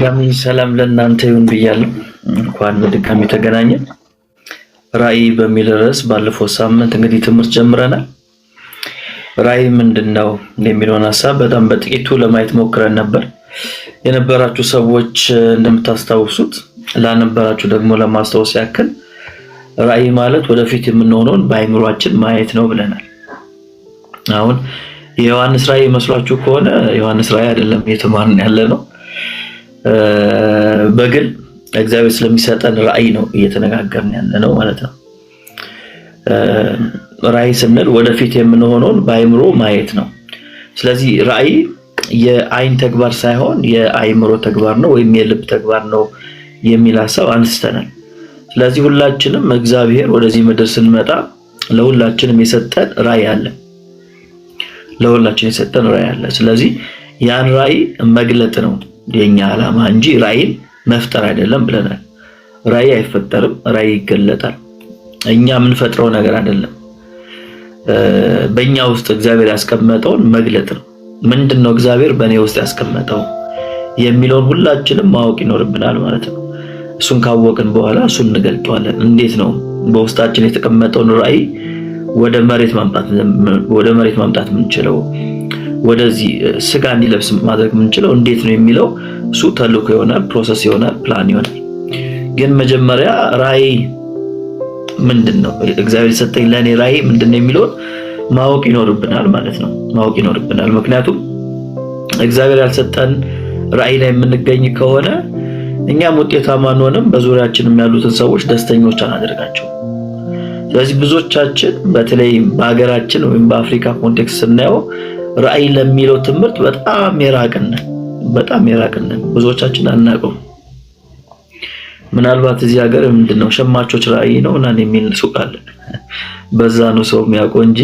ድጋሚ ሰላም ለእናንተ ይሁን ብያለሁ። እንኳን በድጋሚ ተገናኘን። ራዕይ በሚል ርዕስ ባለፈው ሳምንት እንግዲህ ትምህርት ጀምረናል። ራዕይ ምንድን ነው የሚለውን ሀሳብ በጣም በጥቂቱ ለማየት ሞክረን ነበር። የነበራችሁ ሰዎች እንደምታስታውሱት፣ ላልነበራችሁ ደግሞ ለማስታወስ ያክል ራዕይ ማለት ወደፊት የምንሆነውን በአይምሯችን ማየት ነው ብለናል። አሁን የዮሐንስ ራዕይ መስሏችሁ ከሆነ ዮሐንስ ራዕይ አይደለም እየተማርን ያለ ነው። በግል እግዚአብሔር ስለሚሰጠን ራዕይ ነው እየተነጋገርን ያለ ነው ማለት ነው። ራዕይ ስንል ወደፊት የምንሆነውን በአይምሮ ማየት ነው። ስለዚህ ራዕይ የአይን ተግባር ሳይሆን የአይምሮ ተግባር ነው ወይም የልብ ተግባር ነው የሚል ሀሳብ አንስተናል። ስለዚህ ሁላችንም እግዚአብሔር ወደዚህ ምድር ስንመጣ ለሁላችንም የሰጠን ራዕይ አለ። ለሁላችን የሰጠን ራዕይ አለ። ስለዚህ ያን ራዕይ መግለጥ ነው የኛ ዓላማ እንጂ ራዕይን መፍጠር አይደለም ብለናል። ራዕይ አይፈጠርም፣ ራዕይ ይገለጣል። እኛ የምንፈጥረው ነገር አይደለም። በእኛ ውስጥ እግዚአብሔር ያስቀመጠውን መግለጥ ነው። ምንድን ነው እግዚአብሔር በእኔ ውስጥ ያስቀመጠው የሚለውን ሁላችንም ማወቅ ይኖርብናል ማለት ነው። እሱን ካወቅን በኋላ እሱን እንገልጠዋለን። እንዴት ነው በውስጣችን የተቀመጠውን ራዕይ ወደ መሬት ማምጣት ወደ መሬት ማምጣት የምንችለው፣ ወደዚህ ስጋ እንዲለብስ ማድረግ የምንችለው እንዴት ነው የሚለው እሱ ተልእኮ ይሆናል፣ process ይሆናል፣ ፕላን ይሆናል። ግን መጀመሪያ ራዕይ ምንድን ነው፣ እግዚአብሔር የሰጠኝ ለእኔ ራዕይ ምንድን ነው የሚለውን ማወቅ ይኖርብናል ማለት ነው። ማወቅ ይኖርብናል። ምክንያቱም እግዚአብሔር ያልሰጠን ራዕይ ላይ የምንገኝ ከሆነ እኛም ውጤታማ አንሆንም፣ በዙሪያችንም ያሉትን ሰዎች ደስተኞች አናደርጋቸው። ስለዚህ ብዙዎቻችን በተለይ በሀገራችን ወይም በአፍሪካ context ስናየው ራዕይ ለሚለው ትምህርት በጣም የራቅን፣ በጣም የራቅን፣ ብዙዎቻችን አናውቀውም። ምናልባት እዚህ ሀገር ምንድነው ሸማቾች ራዕይ ነው ምናምን የሚል ሱቅ አለ። በዛ ነው ሰው የሚያውቀው እንጂ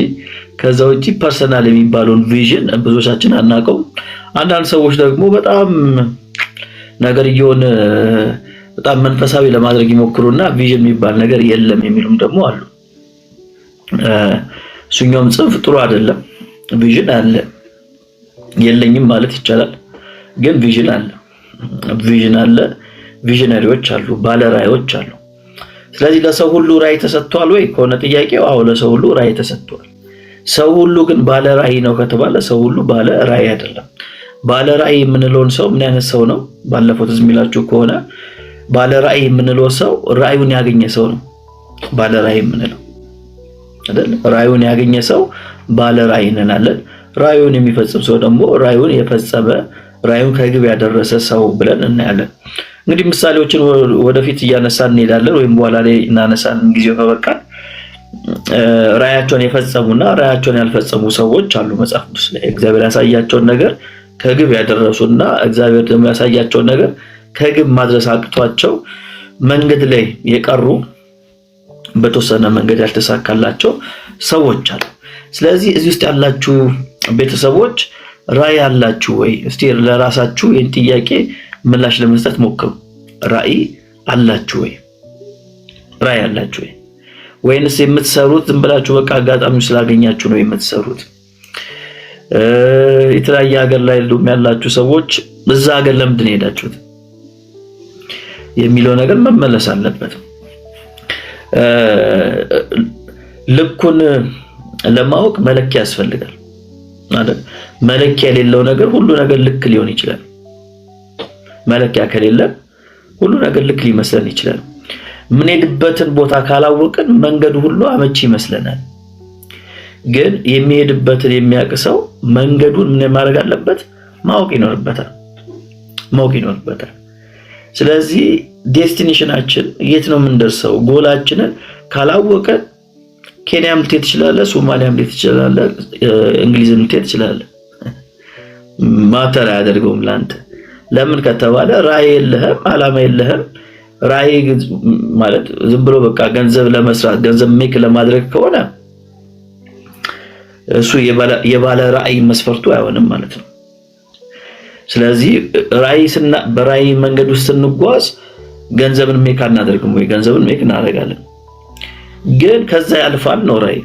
ከዛ ውጪ personal የሚባለውን vision ብዙዎቻችን አናውቀውም። አንዳንድ ሰዎች ደግሞ በጣም ነገር እየሆነ በጣም መንፈሳዊ ለማድረግ ይሞክሩና vision የሚባል ነገር የለም የሚሉም ደግሞ አሉ። እሱኛውም ጽንፍ ጥሩ አይደለም። Vision አለ፣ የለኝም ማለት ይቻላል፣ ግን vision አለ። Vision አለ። Visionary ዎች አሉ፣ ባለ ራዕዮች አሉ። ስለዚህ ለሰው ሁሉ ራዕይ ተሰጥቷል ወይ ከሆነ ጥያቄው፣ አዎ ለሰው ሁሉ ራዕይ ተሰጥቷል። ሰው ሁሉ ግን ባለ ራዕይ ነው ከተባለ ሰው ሁሉ ባለ ራዕይ አይደለም። ባለ ራዕይ የምንለውን ሰው ምን አይነት ሰው ነው? ባለፈው ትዝ የሚላችሁ ከሆነ ባለ ራዕይ የምንለው ሰው ራዕዩን ያገኘ ሰው ነው። ባለ ራዕይ የምንለው አይደል? ራዕዩን ያገኘ ሰው ባለ ራዕይ እንላለን። ራዕዩን የሚፈጽም ሰው ደግሞ ራዕዩን የፈጸመ፣ ራዕዩን ከግብ ያደረሰ ሰው ብለን እናያለን። እንግዲህ ምሳሌዎችን ወደፊት እያነሳን እንሄዳለን፣ ወይም በኋላ ላይ እናነሳለን ጊዜው ከበቃን። ራዕያቸውን የፈጸሙና ራዕያቸውን ያልፈጸሙ ሰዎች አሉ መጽሐፍ ቅዱስ ላይ። እግዚአብሔር ያሳያቸውን ነገር ከግብ ያደረሱና እግዚአብሔር ደግሞ ያሳያቸውን ነገር ከግብ ማድረስ አቅቷቸው መንገድ ላይ የቀሩ፣ በተወሰነ መንገድ ያልተሳካላቸው ሰዎች አሉ። ስለዚህ እዚህ ውስጥ ያላችሁ ቤተሰቦች ራዕይ አላችሁ ወይ? እስቲ ለራሳችሁ ይህን ጥያቄ ምላሽ ለመስጠት ሞክሩ። ራዕይ አላችሁ ወይ? ራዕይ አላችሁ ወይ? ወይንስ የምትሰሩት ዝም ብላችሁ በቃ አጋጣሚው ስላገኛችሁ ነው የምትሰሩት? የተለያየ ሀገር ላይ ያላችሁ ሰዎች እዛ ሀገር ለምንድን ነው የሄዳችሁት የሚለው ነገር መመለስ አለበት። ልኩን ለማወቅ መለኪያ ያስፈልጋል። ማለት መለኪያ የሌለው ነገር ሁሉ ነገር ልክ ሊሆን ይችላል። መለኪያ ከሌለ ሁሉ ነገር ልክ ሊመስለን ይችላል። የምንሄድበትን ቦታ ካላወቅን መንገዱ ሁሉ አመቺ ይመስለናል። ግን የሚሄድበትን የሚያውቅ ሰው መንገዱን ምን ማድረግ አለበት? ማወቅ ይኖርበታል። ማወቅ ይኖርበታል። ስለዚህ destination ኣችን የት ነው የምንደርሰው? ጎላችንን ካላወቀን ኬንያም ልትሄድ ትችላለህ፣ ሶማሊያም ልትሄድ ትችላለህ፣ እንግሊዝም ልትሄድ ትችላለህ። Matter አያደርገውም ለአንተ። ለምን ከተባለ ራዕይ የለህም፣ አላማ የለህም። ራዕይ ማለት ዝም ብሎ በቃ ገንዘብ ለመስራት፣ ገንዘብ make ለማድረግ ከሆነ እሱ የባለ ራዕይ መስፈርቱ አይሆንም ማለት ነው። ስለዚህ ራዕይ በራዕይ መንገድ ውስጥ ስንጓዝ ገንዘብን make አናደርግም ወይ? ገንዘብን make እናደርጋለን፣ ግን ከዛ ያልፋል ነው ራዕይ።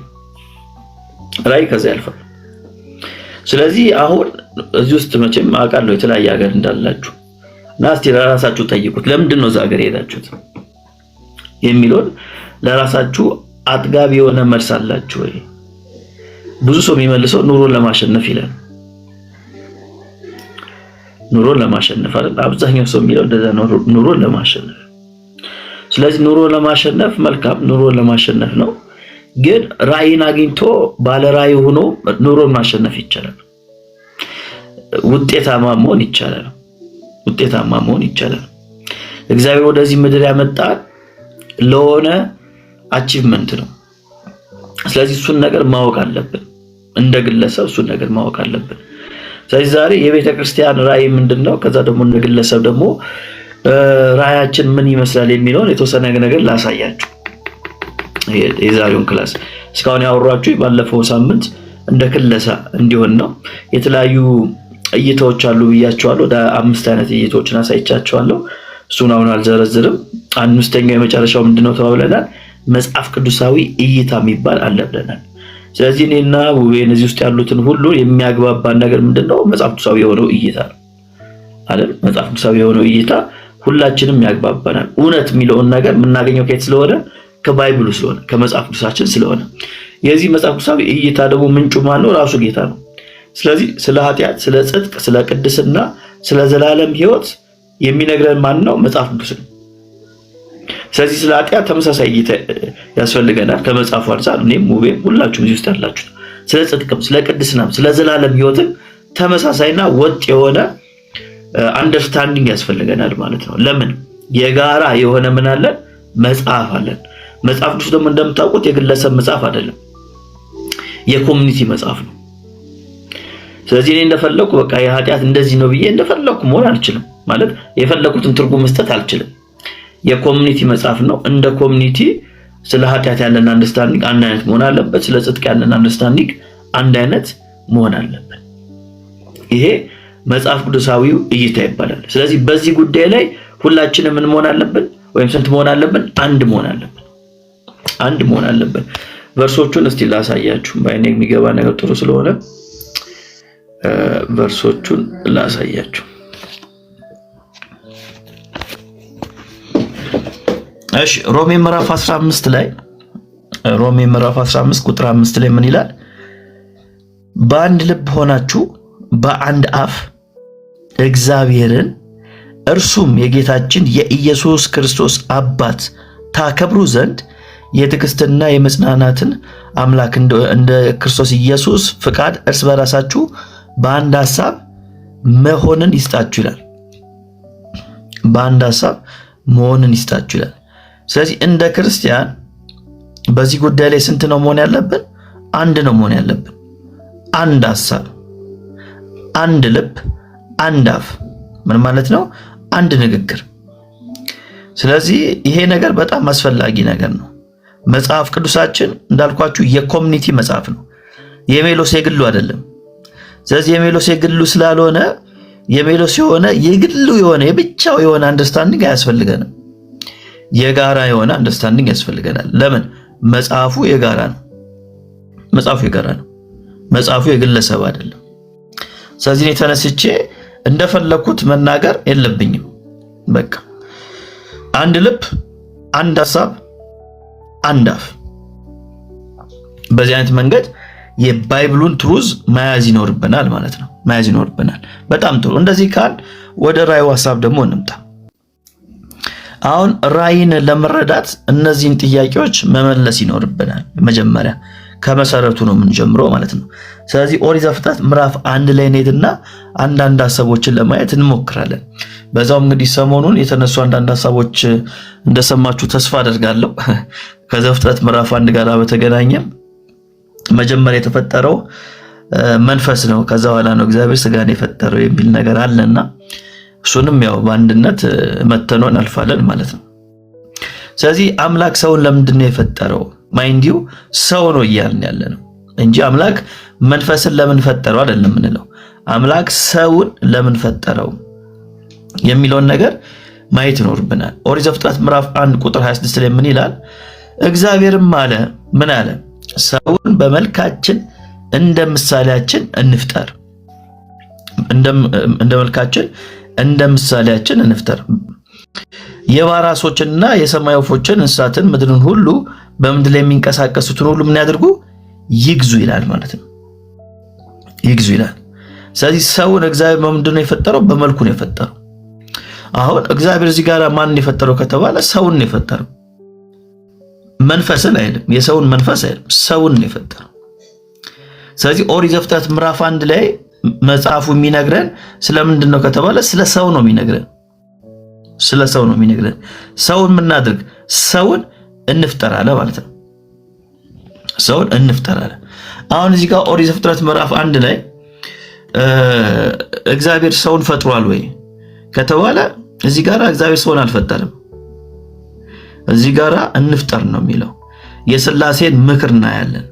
ራዕይ ከዛ ያልፋል። ስለዚህ አሁን እዚህ ውስጥ መቼም አውቃለሁ የተለያየ ሀገር እንዳላችሁ። እና እስቲ ለራሳችሁ ጠይቁት። ለምንድን ነው እዛ ሀገር የሄዳችሁት የሚለውን ለራሳችሁ አጥጋቢ የሆነ መልስ አላችሁ ወይ? ብዙ ሰው የሚመልሰው ኑሮን ለማሸነፍ ይላል። ኑሮን ለማሸነፍ አይደል? አብዛኛው ሰው የሚለው እንደዛ ነው፣ ኑሮን ለማሸነፍ። ስለዚህ ኑሮ ለማሸነፍ መልካም፣ ኑሮን ለማሸነፍ ነው። ግን ራዕይን አግኝቶ ባለ ራዕይ ሆኖ ኑሮን ማሸነፍ ይቻላል። ውጤታማ መሆን ይቻላል። ውጤታማ መሆን ይቻላል። እግዚአብሔር ወደዚህ ምድር ያመጣን ለሆነ achievement ነው። ስለዚህ እሱን ነገር ማወቅ አለብን። እንደ ግለሰብ እሱን ነገር ማወቅ አለብን። ስለዚህ ዛሬ የቤተ ክርስቲያን ራዕይ ምንድን ነው? ከዛ ደግሞ እንደ ግለሰብ ደግሞ ራዕያችን ምን ይመስላል የሚለውን የተወሰነ ነገር ላሳያችሁ። የዛሬውን class እስካሁን ያወራችሁ ባለፈው ሳምንት እንደ ክለሳ እንዲሆን ነው። የተለያዩ እይታዎች አሉ ብያቸዋለሁ። ወደ 5 አይነት እይታዎችን አሳይቻቸዋለሁ። እሱን አሁን አልዘረዝርም። አምስተኛው የመጨረሻው ምንድነው ተባብለናል? መጽሐፍ ቅዱሳዊ እይታ የሚባል አለ ብለናል። ስለዚህ እኔና ውቤ እነዚህ ውስጥ ያሉትን ሁሉ የሚያግባባን ነገር ምንድነው? መጽሐፍ ቅዱሳዊ የሆነው እይታ ነው አይደል? መጽሐፍ ቅዱሳዊ የሆነው እይታ ሁላችንም ያግባባናል። እውነት የሚለውን ነገር የምናገኘው ከየት ስለሆነ? ከ Bible ኡ ስለሆነ፣ ከመጽሐፍ ቅዱሳችን ስለሆነ። የዚህ መጽሐፍ ቅዱሳዊ እይታ ደግሞ ምንጩ ማን ነው? ራሱ ጌታ ነው። ስለዚህ ስለ ኃጢአት፣ ስለ ጽድቅ፣ ስለ ቅድስና፣ ስለ ዘላለም ሕይወት የሚነግረን ማን ነው? መጽሐፍ ቅዱስ ነው። ስለዚህ ስለ ኃጢአት ተመሳሳይ እይታ ያስፈልገናል ከመጽሐፉ አንፃር። እኔም ውቤም ሁላችሁም እዚህ ውስጥ ያላችሁት ስለ ጽድቅም፣ ስለ ቅድስናም፣ ስለ ዘላለም ሕይወትም ተመሳሳይና ወጥ የሆነ understanding ያስፈልገናል ማለት ነው። ለምን? የጋራ የሆነ ምን አለን? መጽሐፍ አለን። መጽሐፍ ቅዱስ ደግሞ እንደምታውቁት የግለሰብ መጽሐፍ አይደለም፣ የ community መጽሐፍ ነው። ስለዚህ እኔ እንደፈለኩ በቃ የኃጢአት እንደዚህ ነው ብዬ እንደፈለኩ መሆን አልችልም። ማለት የፈለኩትን ትርጉም መስጠት አልችልም። የ community መጽሐፍ ነው። እንደ community ስለ ኃጢአት ያለን understanding አንድ አይነት መሆን አለበት። ስለ ጽድቅ ያለን understanding አንድ አይነት መሆን አለበት። ይሄ መጽሐፍ ቅዱሳዊው እይታ ይባላል። ስለዚህ በዚህ ጉዳይ ላይ ሁላችንም ምን መሆን አለብን? ወይም ስንት መሆን አለብን? አንድ መሆን አለብን። አንድ መሆን አለብን። verse ኦቹን እስቲ ላሳያችሁ። በአይኔ የሚገባ ነገር ጥሩ ስለሆነ verse ኦቹን ላሳያችሁ። እሺ፣ ሮሜ ምዕራፍ 15 ላይ፣ ሮሜ ምዕራፍ 15 ቁጥር 5 ላይ ምን ይላል? በአንድ ልብ ሆናችሁ በአንድ አፍ እግዚአብሔርን እርሱም የጌታችን የኢየሱስ ክርስቶስ አባት ታከብሩ ዘንድ የትዕግስትና የመጽናናትን አምላክ እንደ ክርስቶስ ኢየሱስ ፍቃድ እርስ በራሳችሁ በአንድ ሐሳብ መሆንን ይስጣችሁ ይላል። በአንድ ሐሳብ መሆንን ይስጣችሁ ይላል። ስለዚህ እንደ ክርስቲያን በዚህ ጉዳይ ላይ ስንት ነው መሆን ያለብን? አንድ ነው መሆን ያለብን። አንድ ሐሳብ፣ አንድ ልብ፣ አንድ አፍ። ምን ማለት ነው? አንድ ንግግር። ስለዚህ ይሄ ነገር በጣም አስፈላጊ ነገር ነው። መጽሐፍ ቅዱሳችን እንዳልኳችሁ የ community መጽሐፍ ነው። የሜሎስ የግሉ አይደለም። ስለዚህ የሜሎስ የግሉ ስላልሆነ የሜሎስ የሆነ የግሉ የሆነ የብቻው የሆነ understanding አያስፈልገንም። የጋራ የሆነ understanding ያስፈልገናል። ለምን? መጽሐፉ የጋራ ነው። መጽሐፉ የጋራ ነው። መጽሐፉ የግለሰብ አይደለም። ስለዚህ እኔ ተነስቼ እንደፈለኩት መናገር የለብኝም። በቃ አንድ ልብ፣ አንድ ሐሳብ፣ አንድ አፍ። በዚህ አይነት መንገድ የ Bible ኡን truth መያዝ ይኖርብናል ማለት ነው። መያዝ ይኖርብናል። በጣም ጥሩ። እንደዚህ ካል ወደ ራእዩ ሐሳብ ደግሞ እንምጣ። አሁን ራእይን ለመረዳት እነዚህን ጥያቄዎች መመለስ ይኖርብናል። መጀመሪያ ከመሰረቱ ነው የምንጀምረው ማለት ነው። ስለዚህ ኦሪት ዘፍጥረት ምዕራፍ 1 ላይ እንሄድና አንዳንድ ሐሳቦችን ለማየት እንሞክራለን። በዛውም እንግዲህ ሰሞኑን የተነሱ አንዳንድ ሐሳቦች እንደሰማችሁ ተስፋ አደርጋለሁ። ከዘፍጥረት ምዕራፍ 1 ጋር በተገናኘ መጀመሪያ የተፈጠረው መንፈስ ነው፣ ከዛ በኋላ ነው እግዚአብሔር ስጋን የፈጠረው የሚል ነገር አለና እሱንም ያው በአንድነት መተኖ እናልፋለን ማለት ነው። ስለዚህ አምላክ ሰውን ለምንድን ነው የፈጠረው? mind you ሰው ነው እያልን ያለ ነው እንጂ አምላክ መንፈስን ለምን ፈጠረው አይደለም የምንለው። አምላክ ሰውን ለምን ፈጠረው የሚለውን ነገር ማየት ይኖርብናል። ኦሪት ዘፍጥረት ምዕራፍ 1 ቁጥር 26 ላይ ምን ይላል? እግዚአብሔርም አለ፣ ምን አለ? ሰውን በመልካችን እንደ ምሳሌያችን እንፍጠር፣ እንደ መልካችን እንደ ምሳሌያችን እንፍጠር፣ የባሕር ዓሦችንና የሰማይ ወፎችን፣ እንስሳትን፣ ምድርን ሁሉ፣ በምድር ላይ የሚንቀሳቀሱትን ሁሉ ምን ያድርጉ? ይግዙ ይላል ማለት ነው። ይግዙ ይላል። ስለዚህ ሰውን እግዚአብሔር በምንድን ነው የፈጠረው? በመልኩ ነው የፈጠረው። አሁን እግዚአብሔር እዚህ ጋር ማንን የፈጠረው ከተባለ ሰውን ነው የፈጠረው። መንፈስን አይልም፣ የሰውን መንፈስ አይልም፣ ሰውን ነው የፈጠረው። ስለዚህ ኦሪት ዘፍጥረት ምዕራፍ 1 ላይ መጽሐፉ የሚነግረን ስለምንድን ነው ከተባለ ስለ ሰው ነው የሚነግረን። ስለ ሰው ነው የሚነግረን። ሰውን ምናድርግ? ሰውን እንፍጠር አለ ማለት ነው። ሰውን እንፍጠር አለ። አሁን እዚህ ጋር ኦሪት ዘፍጥረት ምዕራፍ 1 ላይ እግዚአብሔር ሰውን ፈጥሯል ወይ ከተባለ እዚህ ጋር እግዚአብሔር ሰውን አልፈጠረም። እዚህ ጋር እንፍጠር ነው የሚለው። የስላሴን ምክር እናያለን።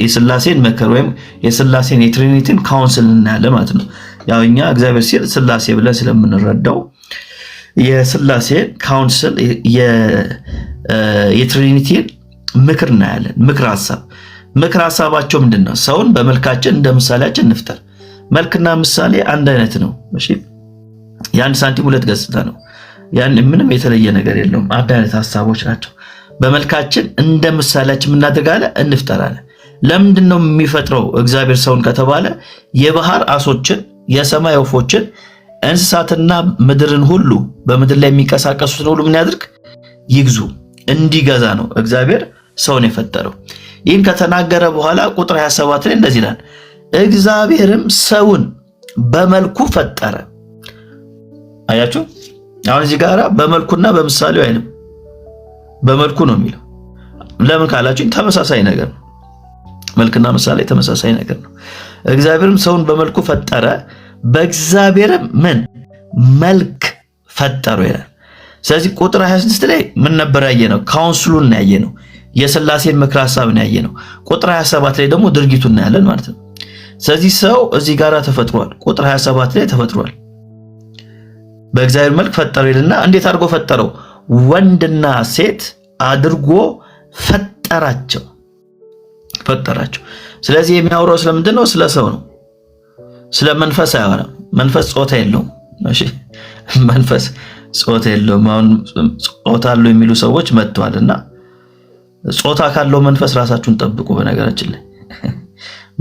የስላሴን ምክር ወይም የስላሴን የ Trinity ን council እናያለን ማለት ነው። ያው እኛ እግዚአብሔር ሲል ስላሴ ብለን ስለምንረዳው የስላሴን council፣ የ Trinity ን ምክር እናያለን። ምክር ሀሳብ፣ ምክር ሀሳባቸው ምንድን ነው? ሰውን በመልካችን እንደ ምሳሌያችን እንፍጠር። መልክና ምሳሌ አንድ አይነት ነው። እሺ፣ የአንድ ሳንቲም ሁለት ገጽታ ነው። ያን ምንም የተለየ ነገር የለውም። አንድ አይነት ሀሳቦች ናቸው። በመልካችን እንደ ምሳሌያችን ምናደርግ አለ? እንፍጠር አለ። ለምንድን ነው የሚፈጥረው እግዚአብሔር ሰውን ከተባለ የባህር አሶችን፣ የሰማይ ወፎችን፣ እንስሳትና ምድርን ሁሉ፣ በምድር ላይ የሚንቀሳቀሱትን ሁሉ ምን ያድርግ? ይግዙ። እንዲገዛ ነው እግዚአብሔር ሰውን የፈጠረው። ይህን ከተናገረ በኋላ ቁጥር 27 ላይ እንደዚህ ይላል፣ እግዚአብሔርም ሰውን በመልኩ ፈጠረ። አያችሁ፣ አሁን እዚህ ጋር በመልኩና በምሳሌው አይልም፣ በመልኩ ነው የሚለው። ለምን ካላችሁኝ ተመሳሳይ ነገር ነው። መልክና ምሳሌ ተመሳሳይ ነገር ነው። እግዚአብሔርም ሰውን በመልኩ ፈጠረ፣ በእግዚአብሔርም ምን መልክ ፈጠረው ይላል። ስለዚህ ቁጥር 26 ላይ ምን ነበር ያየነው? Council ኡን ያየነው፣ የስላሴን ምክር ሀሳብን ያየነው። ቁጥር 27 ላይ ደግሞ ድርጊቱን እናያለን ማለት ነው። ስለዚህ ሰው እዚህ ጋር ተፈጥሯል። ቁጥር 27 ላይ ተፈጥሯል። በእግዚአብሔር መልክ ፈጠረው ይልና እንዴት አድርጎ ፈጠረው? ወንድና ሴት አድርጎ ፈጠራቸው፣ ፈጠራቸው። ስለዚህ የሚያወራው ስለምንድን ነው? ስለ ሰው ነው። ስለ መንፈስ አያወራም። መንፈስ ጾታ የለውም። እሺ፣ መንፈስ ጾታ የለውም። አሁን ጾታ አለው የሚሉ ሰዎች መጥተዋል እና ጾታ ካለው መንፈስ ራሳችሁን ጠብቁ። በነገራችን ላይ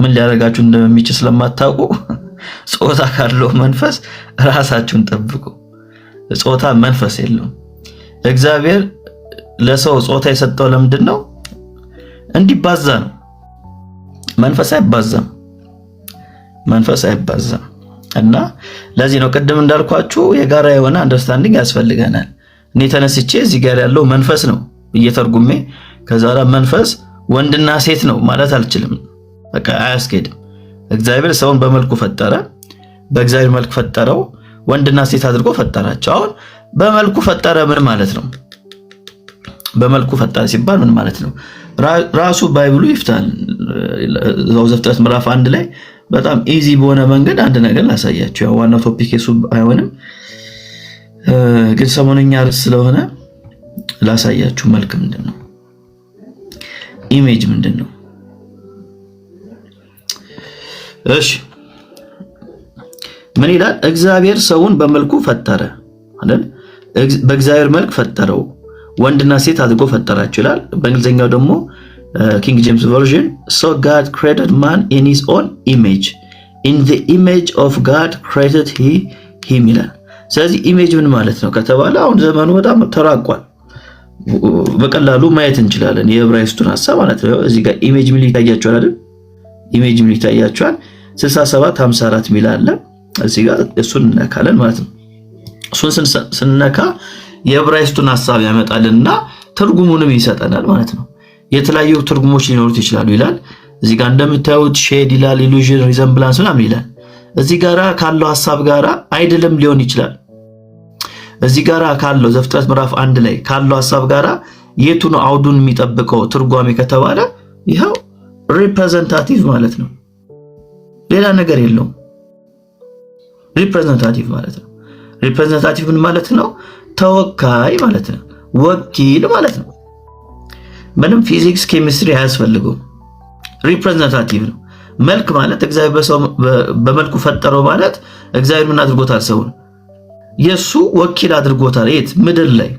ምን ሊያደርጋችሁ እንደሚችል ስለማታውቁ ጾታ ካለው መንፈስ ራሳችሁን ጠብቁ። ጾታ መንፈስ የለውም። እግዚአብሔር ለሰው ጾታ የሰጠው ለምንድን ነው? እንዲባዛ ነው። መንፈስ አይባዛም። መንፈስ አይባዛም። እና ለዚህ ነው ቅድም እንዳልኳችሁ የጋራ የሆነ understanding ያስፈልገናል። እኔ ተነስቼ እዚህ ጋር ያለው መንፈስ ነው ብዬ ተርጉሜ ከዛ መንፈስ ወንድና ሴት ነው ማለት አልችልም። በቃ አያስኬድም። እግዚአብሔር ሰውን በመልኩ ፈጠረ፣ በእግዚአብሔር መልክ ፈጠረው፣ ወንድና ሴት አድርጎ ፈጠራቸው። አሁን በመልኩ ፈጠረ ምን ማለት ነው? በመልኩ ፈጠረ ሲባል ምን ማለት ነው? ራሱ Bible ኡ ይፍታል። እዛው ዘፍጥረት ምዕራፍ 1 ላይ በጣም easy በሆነ መንገድ አንድ ነገር ላሳያችሁ። ያው ዋናው topic የሱ አይሆንም፣ ግን ሰሞነኛ ርዕስ ስለሆነ ላሳያችሁ። መልክ ምንድን ነው? Image ምንድን ነው? እሺ፣ ምን ይላል? እግዚአብሔር ሰውን በመልኩ ፈጠረ አይደል? በእግዚአብሔር መልክ ፈጠረው፣ ወንድና ሴት አድርጎ ፈጠራቸው ይላል። በእንግሊዝኛው ደግሞ King James Version፣ "So God created man in his own image. In the image of God created he him" ይላል። ስለዚህ image ምን ማለት ነው ከተባለ አሁን ዘመኑ በጣም ተራቋል። በቀላሉ ማየት እንችላለን። የዕብራይስጡን ሀሳብ ማለት ነው። እዚህ ጋር image ሚል ይታያችኋል አይደል? Image ሚል ይታያችኋል። 67 54 ሚል አለ እዚህ ጋር፣ እሱን እንነካለን ማለት ነው። እሱን ስንነካ የዕብራይስጡን ሀሳብ ያመጣልንና ትርጉሙንም ይሰጠናል ማለት ነው። የተለያዩ ትርጉሞች ሊኖሩት ይችላሉ ይላል። እዚህ ጋር እንደምታዩት shade ይላል፣ illusion፣ resemblance ምናምን ይላል። እዚህ ጋራ ካለው ሀሳብ ጋራ አይደለም ሊሆን ይችላል። እዚህ ጋራ ካለው ዘፍጥረት ምዕራፍ 1 ላይ ካለው ሀሳብ ጋራ የቱ ነው አውዱን የሚጠብቀው ትርጓሜ ከተባለ ይኸው representative ማለት ነው። ሌላ ነገር የለውም። Representative ማለት ነው። Representative ምን ማለት ነው? ተወካይ ማለት ነው። ወኪል ማለት ነው። ምንም ፊዚክስ ኬሚስትሪ አያስፈልገውም። Representative ነው። መልክ ማለት እግዚአብሔር በሰው በመልኩ ፈጠረው ማለት እግዚአብሔር ምን አድርጎታል? ሰውን የሱ ወኪል አድርጎታል። የት? ምድር ላይ።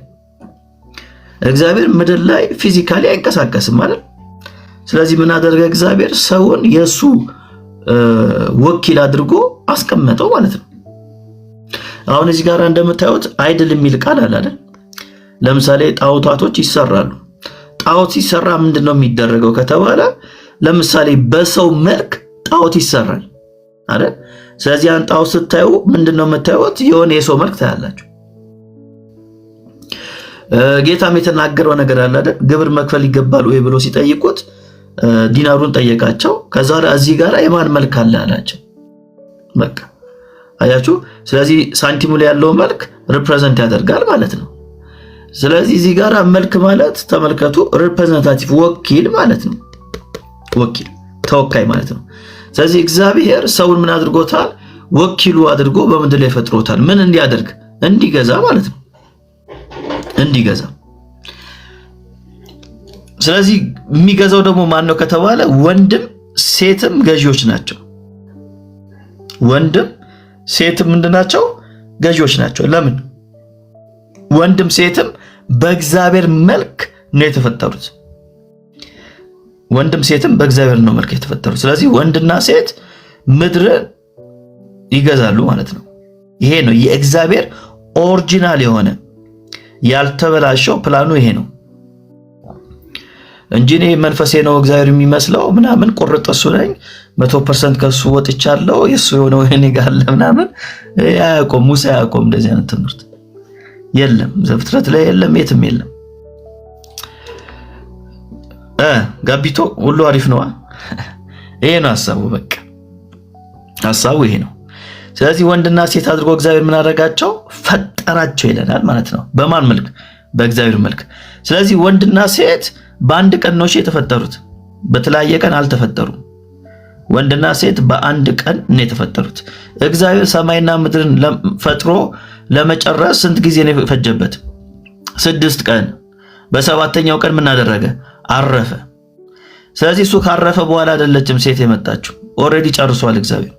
እግዚአብሔር ምድር ላይ physically አይንቀሳቀስም ማለት። ስለዚህ ምን አደረገ እግዚአብሔር? ሰውን የሱ ወኪል አድርጎ አስቀመጠው ማለት ነው። አሁን እዚህ ጋር እንደምታዩት idol የሚል ቃል አለ አይደል? ለምሳሌ ጣዖታቶች ይሰራሉ። ጣዖት ሲሰራ ምንድን ነው የሚደረገው ከተባለ ለምሳሌ በሰው መልክ ጣዖት ይሰራል አይደል? ስለዚህ ያን ጣዖት ስታዩ ምንድን ነው የምታዩት? የሆነ የሰው መልክ ታያላችሁ። ጌታም የተናገረው ነገር አለ አይደል? ግብር መክፈል ይገባል ወይ ብሎ ሲጠይቁት ዲናሩን ጠየቃቸው። ከዛ እዚህ ጋር የማን መልክ አለ አላቸው። በቃ አያችሁ። ስለዚህ ሳንቲሙ ላይ ያለው መልክ represent ያደርጋል ማለት ነው። ስለዚህ እዚህ ጋር መልክ ማለት ተመልከቱ፣ representative ወኪል ማለት ነው። ወኪል፣ ተወካይ ማለት ነው። ስለዚህ እግዚአብሔር ሰውን ምን አድርጎታል? ወኪሉ አድርጎ በምድር ላይ ፈጥሮታል። ምን እንዲያደርግ? እንዲገዛ ማለት ነው። እንዲገዛ። ስለዚህ የሚገዛው ደግሞ ማን ነው ከተባለ ወንድም ሴትም ገዢዎች ናቸው። ወንድም ሴትም ምንድን ናቸው? ገዢዎች ናቸው። ለምን? ወንድም ሴትም በእግዚአብሔር መልክ ነው የተፈጠሩት። ወንድም ሴትም በእግዚአብሔር ነው መልክ የተፈጠሩት። ስለዚህ ወንድና ሴት ምድርን ይገዛሉ ማለት ነው። ይሄ ነው የእግዚአብሔር original የሆነ ያልተበላሸው ፕላኑ ይሄ ነው እንጂ እኔ መንፈሴ ነው እግዚአብሔር የሚመስለው ምናምን፣ ቁርጥ እሱ ነኝ፣ 100% ከሱ ወጥቻለሁ፣ የእሱ የሆነው እኔ ጋር አለ ምናምን አያውቀውም። ሙሴ አያውቀውም። እንደዚህ አይነት ትምህርት የለም፣ ዘፍጥረት ላይ የለም፣ የትም የለም። ጋቢቶ ሁሉ አሪፍ ነዋ። ይሄ ነው ሀሳቡ። በቃ ሀሳቡ ይሄ ነው። ስለዚህ ወንድና ሴት አድርጎ እግዚአብሔር ምን አደረጋቸው? ፈጠራቸው ይለናል ማለት ነው። በማን መልክ? በእግዚአብሔር መልክ። ስለዚህ ወንድና ሴት በአንድ ቀን ነው የተፈጠሩት። በተለያየ ቀን አልተፈጠሩም። ወንድና ሴት በአንድ ቀን ነው የተፈጠሩት። እግዚአብሔር ሰማይና ምድርን ፈጥሮ ለመጨረስ ስንት ጊዜ ነው የፈጀበት? 6 ቀን። በሰባተኛው ቀን ምን አደረገ? አረፈ። ስለዚህ እሱ ካረፈ በኋላ አይደለችም ሴት የመጣችው። Already ጨርሷል፣ እግዚአብሔር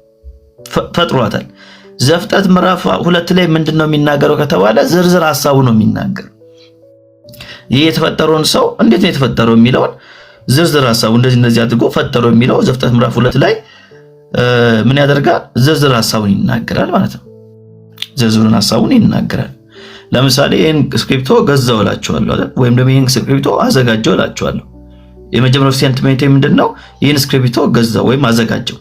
ፈጥሯታል። ዘፍጥረት ምዕራፍ 2 ላይ ምንድነው የሚናገረው ከተባለ ዝርዝር ሐሳቡ ነው የሚናገረው። ይህ የተፈጠረውን ሰው እንዴት ነው የተፈጠረው የሚለውን ዝርዝር ሐሳቡ እንደዚህ እንደዚህ አድርጎ ፈጠረው የሚለው ዘፍጥረት ምዕራፍ 2 ላይ ምን ያደርጋል? ዝርዝር ሐሳቡን ይናገራል ማለት ነው። ዝርዝሩን ሐሳቡን ይናገራል። ለምሳሌ ይሄን ስክሪፕቶ ገዛው እላችኋለሁ አይደል? ወይም ደግሞ ይሄን ስክሪፕቶ አዘጋጀው እላችኋለሁ። የመጀመሪያው statement ምንድነው? ይሄን ስክሪፕቶ ገዛው ወይም አዘጋጀው።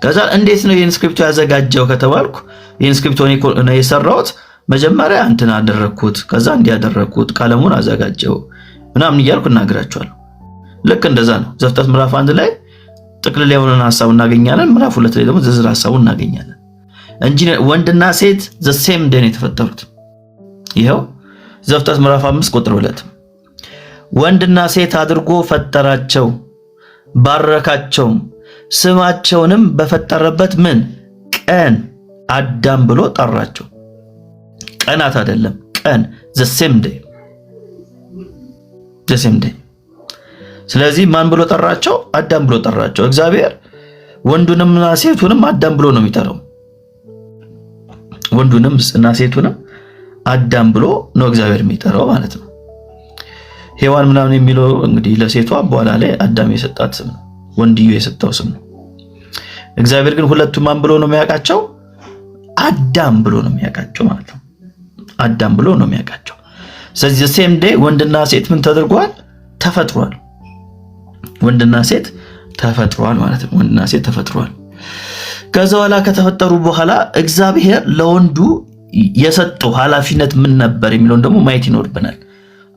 ከዛ እንዴት ነው ይሄን ስክሪፕቶ ያዘጋጀው ከተባልኩ ይሄን ስክሪፕቶ እኔ የሰራሁት መጀመሪያ እንትን አደረኩት፣ ከዛ እንዲህ አደረኩት፣ ቀለሙን አዘጋጀው ምናምን እያልኩ እናገራቸዋለሁ። ልክ እንደዛ ነው። ዘፍጥረት ምዕራፍ 1 ላይ ጥቅልል የሆነን ሐሳብ እናገኛለን። ምዕራፍ 2 ላይ ደግሞ ዝርዝር ሐሳቡን እናገኛለን እንጂ ወንድና ሴት the same day ነው የተፈጠሩት። ይኸው ዘፍጥረት ምዕራፍ 5 ቁጥር 2 ወንድና ሴት አድርጎ ፈጠራቸው፣ ባረካቸውም፣ ስማቸውንም በፈጠረበት ምን ቀን አዳም ብሎ ጠራቸው። ቀናት አይደለም፣ ቀን፣ the same day፣ the same day። ስለዚህ ማን ብሎ ጠራቸው? አዳም ብሎ ጠራቸው። እግዚአብሔር ወንዱንም እና ሴቱንም አዳም ብሎ ነው የሚጠራው። ወንዱንም እና ሴቱንም አዳም ብሎ ነው እግዚአብሔር የሚጠራው ማለት ነው። ሔዋን ምናምን የሚለው እንግዲህ ለሴቷ በኋላ ላይ አዳም የሰጣት ስም ነው፣ ወንድዩ የሰጠው ስም ነው። እግዚአብሔር ግን ሁለቱም ማን ብሎ ነው የሚያውቃቸው? አዳም ብሎ ነው የሚያውቃቸው ማለት ነው። አዳም ብሎ ነው የሚያውቃቸው። ስለዚህ same day ወንድና ሴት ምን ተደርጓል? ተፈጥሯል። ወንድና ሴት ተፈጥሯል ማለት ነው። ወንድና ሴት ተፈጥሯል። ከዛ በኋላ ከተፈጠሩ በኋላ እግዚአብሔር ለወንዱ የሰጠው ኃላፊነት ምን ነበር የሚለውን ደግሞ ማየት ይኖርብናል።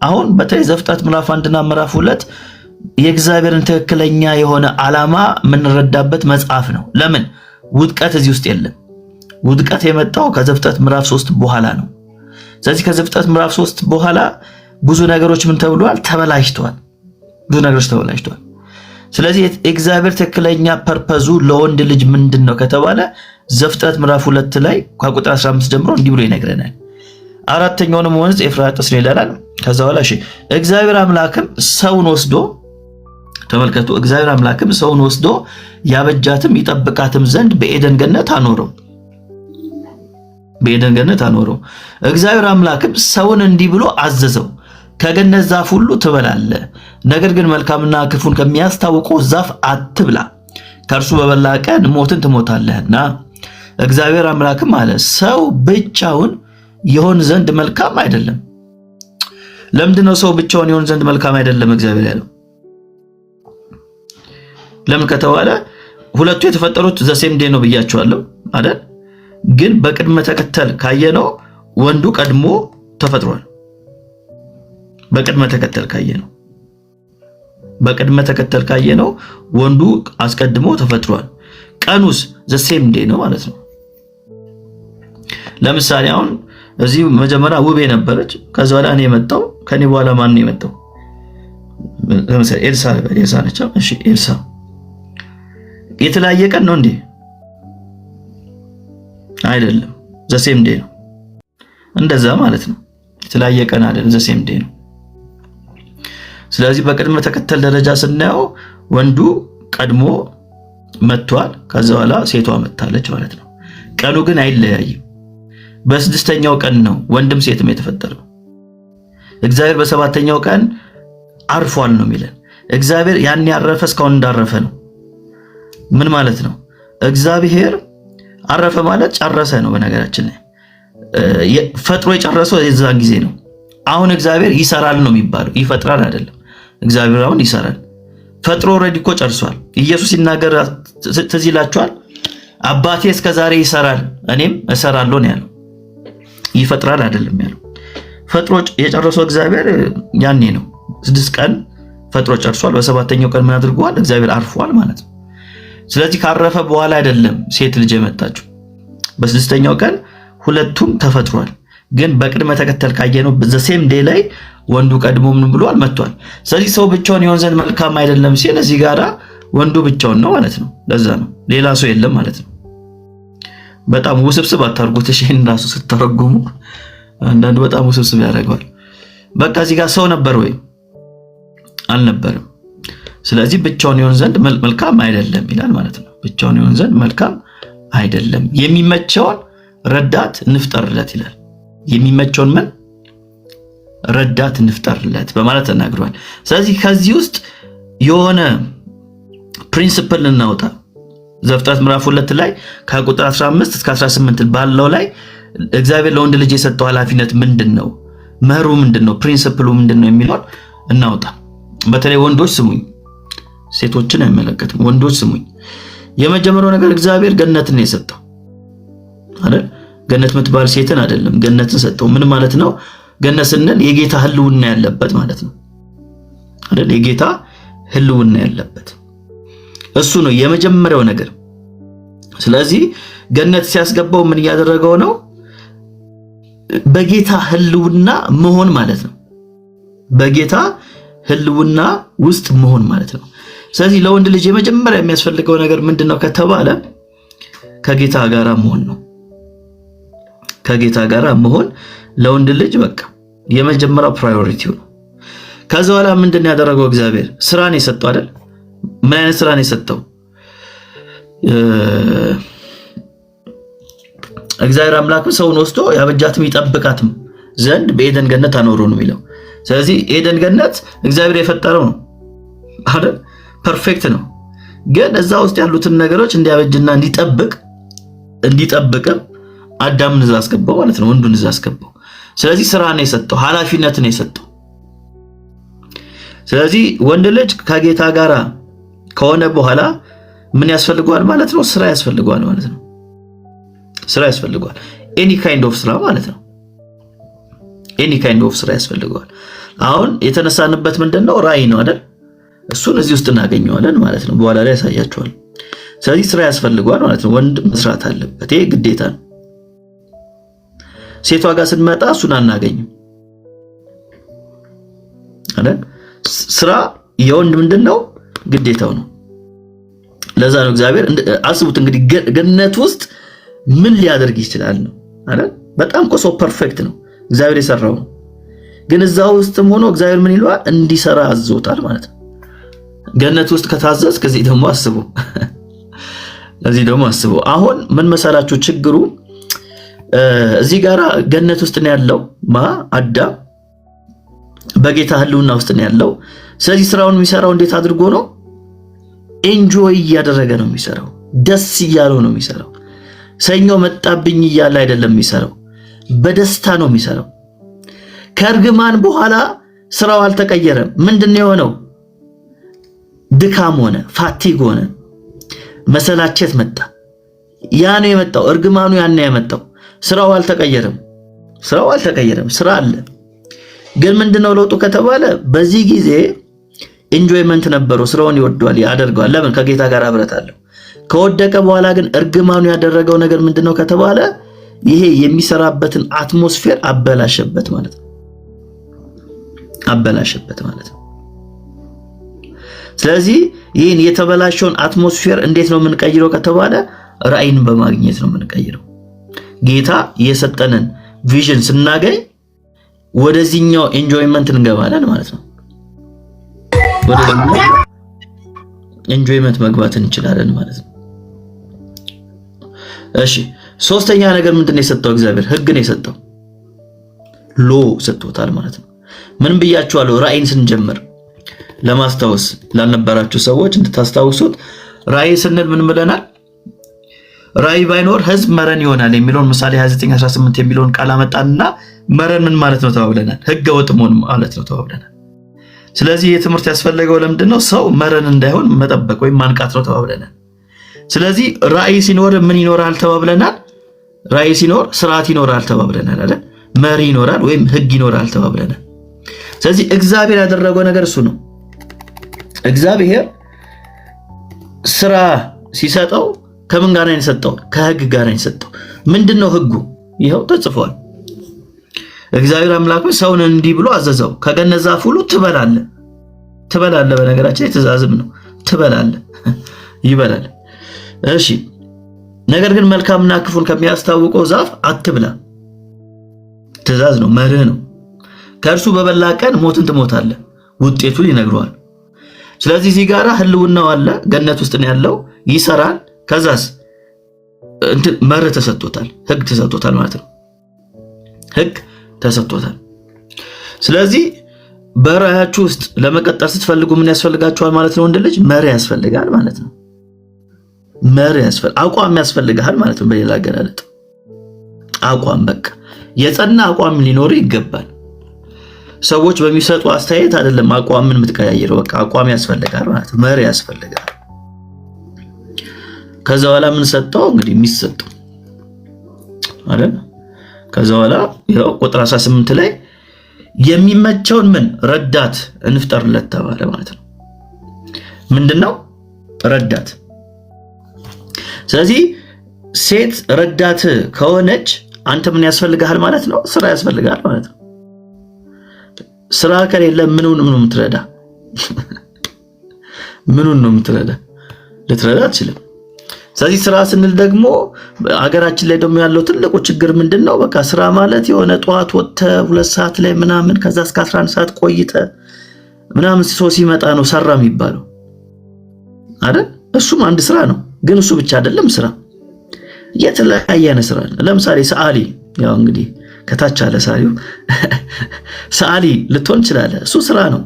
አሁን በተለይ ዘፍጥረት ምዕራፍ 1ና ምዕራፍ 2 የእግዚአብሔርን ትክክለኛ የሆነ ዓላማ የምንረዳበት መጽሐፍ ነው። ለምን? ውድቀት እዚህ ውስጥ የለም። ውድቀት የመጣው ከዘፍጥረት ምዕራፍ 3 በኋላ ነው። ስለዚህ ከዘፍጥረት ምዕራፍ 3 በኋላ ብዙ ነገሮች ምን ተብለዋል? ተበላሽተዋል። ብዙ ነገሮች ተበላሽተዋል። ስለዚህ እግዚአብሔር ትክክለኛ purpose ኡ ለወንድ ልጅ ምንድን ነው ከተባለ ዘፍጥረት ምዕራፍ 2 ላይ ከቁጥር 15 ጀምሮ እንዲህ ብሎ ይነግረናል። አራተኛውንም ወንዝ ኤፍራጥስ ነው ይላል። ከዛ በኋላ እሺ እግዚአብሔር አምላክም ሰውን ወስዶ ተመልከቱ። እግዚአብሔር አምላክም ሰውን ወስዶ ያበጃትም ይጠብቃትም ዘንድ በኤደን ገነት አኖረው። በኤደን ገነት አኖረው። እግዚአብሔር አምላክም ሰውን እንዲህ ብሎ አዘዘው፣ ከገነት ዛፍ ሁሉ ትበላለህ፣ ነገር ግን መልካምና ክፉን ከሚያስታውቀው ዛፍ አትብላ፣ ከእርሱ በበላህ ቀን ሞትን ትሞታለህና። እግዚአብሔር አምላክም አለ፣ ሰው ብቻውን ይሆን ዘንድ መልካም አይደለም። ለምንድን ነው ሰው ብቻውን ይሆን ዘንድ መልካም አይደለም እግዚአብሔር ያለው? ለምን ከተባለ ሁለቱ የተፈጠሩት the same day ነው ብያቸዋለሁ አይደል? ግን በቅድመ ተከተል ካየነው ወንዱ ቀድሞ ተፈጥሯል። በቅድመ ተከተል ካየነው በቅድመ ተከተል ካየነው ወንዱ አስቀድሞ ተፈጥሯል። ቀኑስ the same day ነው ማለት ነው። ለምሳሌ አሁን እዚህ መጀመሪያ ውቤ ነበረች። ከዛ በኋላ እኔ የመጣው፣ ከኔ በኋላ ማን ነው የመጣው? ለምሳሌ ኤልሳ፣ ኤልሳ ነች። እሺ ኤልሳ የተለያየ ቀን ነው እንዴ? አይደለም፣ the same day ነው። እንደዛ ማለት ነው። የተለያየ ቀን አይደለም፣ the same day ነው። ስለዚህ በቅድመ ተከተል ደረጃ ስናየው ወንዱ ቀድሞ መጥቷል፣ ከዛ በኋላ ሴቷ መጥታለች ማለት ነው። ቀኑ ግን አይለያይም። በስድስተኛው ቀን ነው ወንድም ሴትም የተፈጠረው። እግዚአብሔር በሰባተኛው ቀን አርፏል ነው የሚለን። እግዚአብሔር ያን ያረፈ እስካሁን እንዳረፈ ነው። ምን ማለት ነው? እግዚአብሔር አረፈ ማለት ጨረሰ ነው። በነገራችን ላይ ፈጥሮ የጨረሰው የዛን ጊዜ ነው። አሁን እግዚአብሔር ይሰራል ነው የሚባለው፣ ይፈጥራል አይደለም። እግዚአብሔር አሁን ይሰራል። ፈጥሮ already እኮ ጨርሷል። ኢየሱስ ሲናገር ትዝ ይላችኋል። አባቴ እስከ ዛሬ ይሰራል እኔም እሰራለሁ ነው ያለው። ይፈጥራል አይደለም ያለው። ፈጥሮ የጨረሰው እግዚአብሔር ያኔ ነው። 6 ቀን ፈጥሮ ጨርሷል። በሰባተኛው ቀን ምን አድርገዋል? እግዚአብሔር አርፏል ማለት ነው። ስለዚህ ካረፈ በኋላ አይደለም ሴት ልጅ የመጣችው። በስድስተኛው ቀን ሁለቱም ተፈጥሯል። ግን በቅድመ ተከተል ካየነው the same day ላይ ወንዱ ቀድሞ ምን ብሏል? መጥቷል። ስለዚህ ሰው ብቻውን ይሆን ዘንድ መልካም አይደለም ሲል እዚህ ጋራ ወንዱ ብቻውን ነው ማለት ነው። ለዛ ነው ሌላ ሰው የለም ማለት ነው። በጣም ውስብስብ አታርጉት። እሺ ይሄን ራሱ ስተረጉሙ አንዳንዱ በጣም ውስብስብ ያደርገዋል። በቃ እዚህ ጋር ሰው ነበር ወይ? አልነበርም። ስለዚህ ብቻውን ይሆን ዘንድ መልካም አይደለም ይላል ማለት ነው። ብቻውን ይሆን ዘንድ መልካም አይደለም፣ የሚመቸውን ረዳት እንፍጠርለት ይላል። የሚመቸውን ምን ረዳት እንፍጠርለት በማለት ተናግሯል። ስለዚህ ከዚህ ውስጥ የሆነ principle እናውጣ። ዘፍጥረት ምዕራፍ 2 ላይ ከቁጥር 15 እስከ 18 ባለው ላይ እግዚአብሔር ለወንድ ልጅ የሰጠው ኃላፊነት ምንድን ነው? መርሁ ምንድን ነው? Principle ኡ ምንድን ነው የሚለውን እናውጣ። በተለይ ወንዶች ስሙኝ፣ ሴቶችን አይመለከትም። ወንዶች ስሙኝ። የመጀመሪያው ነገር እግዚአብሔር ገነትን ነው የሰጠው አይደል? ገነት የምትባል ሴትን አይደለም፣ ገነትን ሰጠው። ምን ማለት ነው? ገነት ስንል የጌታ ሕልውና ያለበት ማለት ነው አይደል? የጌታ ሕልውና ያለበት እሱ ነው የመጀመሪያው ነገር። ስለዚህ ገነት ሲያስገባው ምን እያደረገው ነው? በጌታ ሕልውና መሆን ማለት ነው። በጌታ ሕልውና ውስጥ መሆን ማለት ነው። ስለዚህ ለወንድ ልጅ የመጀመሪያ የሚያስፈልገው ነገር ምንድን ነው ከተባለ ከጌታ ጋር መሆን ነው። ከጌታ ጋር መሆን ለወንድ ልጅ በቃ የመጀመሪያው priority ው ነው። ከዛ በኋላ ምንድን ነው ያደረገው እግዚአብሔር? ስራን የሰጠው አይደል? ምን አይነት ስራን የሰጠው? እግዚአብሔር አምላክ ሰውን ወስዶ ያበጃትም ይጠብቃትም ዘንድ በኤደን ገነት አኖረው ነው የሚለው። ስለዚህ ኤደን ገነት እግዚአብሔር የፈጠረው ነው አይደል? Perfect ነው። ግን እዛ ውስጥ ያሉትን ነገሮች እንዲያበጅና እንዲጠብቅም አዳምን እዛ አስገባው ማለት ነው። ወንዱን እዛ አስገባው። ስለዚህ ስራ ነው የሰጠው፣ ኃላፊነት ነው የሰጠው። ስለዚህ ወንድ ልጅ ከጌታ ጋር ከሆነ በኋላ ምን ያስፈልገዋል ማለት ነው? ስራ ያስፈልገዋል ማለት ነው። ስራ ያስፈልገዋል። Any kind of ስራ ማለት ነው። Any kind of ስራ ያስፈልገዋል። አሁን የተነሳንበት ምንድን ነው? ራእይ ነው አይደል? እሱን እዚህ ውስጥ እናገኘዋለን ማለት ነው። በኋላ ላይ ያሳያቸዋል። ስለዚህ ስራ ያስፈልገዋል ማለት ነው። ወንድ መስራት አለበት። ይሄ ግዴታ ነው። ሴቷ ጋር ስንመጣ እሱን አናገኝም አይደል? ስራ የወንድ ምንድን ነው? ግዴታው ነው። ለዛ ነው እግዚአብሔር፣ አስቡት እንግዲህ፣ ገነት ውስጥ ምን ሊያደርግ ይችላል ነው አይደል? በጣም እኮ so perfect ነው እግዚአብሔር የሰራው ነው። ግን እዛ ውስጥም ሆኖ እግዚአብሔር ምን ይለዋል? እንዲሰራ አዞታል ማለት ነው። ገነት ውስጥ ከታዘዝክ እዚህ ደግሞ አስቡ፣ እዚህ ደግሞ አስቡ። አሁን ምን መሰላችሁ ችግሩ እዚህ ጋራ ገነት ውስጥ ነው ያለው አዳም በጌታ ህልውና ውስጥ ነው ያለው። ስለዚህ ስራውን የሚሰራው እንዴት አድርጎ ነው? Enjoy እያደረገ ነው የሚሰራው። ደስ እያለው ነው የሚሰራው። ሰኞ መጣብኝ እያለ አይደለም የሚሰራው፣ በደስታ ነው የሚሰራው። ከእርግማን በኋላ ስራው አልተቀየረም። ምንድን ነው የሆነው? ድካም ሆነ፣ fatigue ሆነ፣ መሰላቸት መጣ። ያ ነው የመጣው፣ እርግማኑ ያን ነው ያመጣው። ስራው አልተቀየረም። ስራው አልተቀየረም። ስራ አለ። ግን ምንድነው ለውጡ ከተባለ በዚህ ጊዜ enjoyment ነበረው። ስራውን ይወደዋል፣ ያደርገዋል። ለምን? ከጌታ ጋር ህብረት አለው። ከወደቀ በኋላ ግን እርግማኑ ያደረገው ነገር ምንድነው ከተባለ ይሄ የሚሰራበትን atmosphere አበላሸበት ማለት ነው። አበላሸበት ማለት ነው። ስለዚህ ይህን የተበላሸውን atmosphere እንዴት ነው የምንቀይረው ከተባለ ራእይን በማግኘት ነው የምንቀይረው። ጌታ የሰጠንን vision ስናገኝ ወደዚህኛው enjoyment እንገባለን ማለት ነው። ወደዚህኛው enjoyment መግባት እንችላለን ማለት ነው። እሺ፣ ሶስተኛ ነገር ምንድን ነው የሰጠው? እግዚአብሔር ህግን የሰጠው law ሰጥቶታል ማለት ነው። ምን ብያችኋለሁ? ራእይን ስንጀምር ለማስታወስ ላልነበራችሁ ሰዎች እንድታስታውሱት ራእይ ስንል ምን ብለናል? ራእይ ባይኖር ህዝብ መረን ይሆናል የሚለውን ምሳሌ 29:18 የሚለውን ቃል አመጣንና መረን ምን ማለት ነው ተባብለናል። ህገ ወጥ መሆን ማለት ነው ተባብለናል። ስለዚህ ይህ ትምህርት ያስፈለገው ለምንድን ነው? ሰው መረን እንዳይሆን መጠበቅ ወይም ማንቃት ነው ተባብለናል። ስለዚህ ራእይ ሲኖር ምን ይኖራል ተባብለናል። ራእይ ሲኖር ስርዓት ይኖራል ተባብለናል አይደል? መሪ ይኖራል ወይም ህግ ይኖራል ተባብለናል። ስለዚህ እግዚአብሔር ያደረገው ነገር እሱ ነው። እግዚአብሔር ስራ ሲሰጠው ከምን ጋር ነው የሰጠው? ከህግ ጋር ነው የሰጠው። ምንድን ነው ህጉ? ይኸው ተጽፏል። እግዚአብሔር አምላክ ሰውን እንዲህ ብሎ አዘዘው፣ ከገነት ዛፍ ሁሉ ትበላለህ ትበላለህ። በነገራችን ላይ ትእዛዝም ነው። ትበላለህ፣ ይበላል። እሺ፣ ነገር ግን መልካምና ክፉን ከሚያስታውቀው ዛፍ አትብላ። ትእዛዝ ነው፣ መርህ ነው። ከእርሱ በበላ ቀን ሞትን ትሞታለህ። ውጤቱን ይነግረዋል። ስለዚህ እዚህ ጋር ህልውናው አለ፣ ገነት ውስጥ ነው ያለው፣ ይሰራል። ከዛስ እንትን መርህ ተሰጥቶታል፣ ህግ ተሰጥቶታል ማለት ነው። ህግ ተሰጥቶታል። ስለዚህ በራእያችሁ ውስጥ ለመቀጠል ስትፈልጉ ምን ያስፈልጋችኋል ማለት ነው? ወንድ ልጅ መርህ ያስፈልጋል ማለት ነው። መርህ ያስፈልጋል፣ አቋም ያስፈልግሃል ማለት ነው። በሌላ አገላለጥ አቋም፣ በቃ የጸና አቋም ሊኖር ይገባል። ሰዎች በሚሰጡ አስተያየት አይደለም አቋምን የምትቀያየረው። በቃ አቋም ያስፈልጋል ማለት ነው። መርህ ያስፈልጋል። ከዛ በኋላ ምን ሰጠው እንግዲህ የሚሰጠው አይደል? ከዛ በኋላ ያው ቁጥር 18 ላይ የሚመቸውን ምን ረዳት እንፍጠርለት ተባለ ማለት ነው። ምንድነው ረዳት? ስለዚህ ሴት ረዳት ከሆነች አንተ ምን ያስፈልግሃል ማለት ነው? ስራ ያስፈልግሃል ማለት ነው። ስራ ከሌለ ምኑን ነው የምትረዳ? ምኑን ነው የምትረዳ? ልትረዳ አትችልም። ስለዚህ ስራ ስንል ደግሞ አገራችን ላይ ደግሞ ያለው ትልቁ ችግር ምንድን ነው? በቃ ስራ ማለት የሆነ ጠዋት ወጥተህ 2 ሰዓት ላይ ምናምን ከዛ እስከ 11 ሰዓት ቆይተህ ምናምን ሰው ሲመጣ ነው ሰራ የሚባለው አይደል? እሱም አንድ ስራ ነው፣ ግን እሱ ብቻ አይደለም ስራ። የተለያየ አይነት ስራ አለ። ለምሳሌ ሰዓሊ፣ ያው እንግዲህ ከታች አለ ሰዓሊው፣ ሰዓሊ ልትሆን ትችላለህ፣ እሱ ስራ ነው።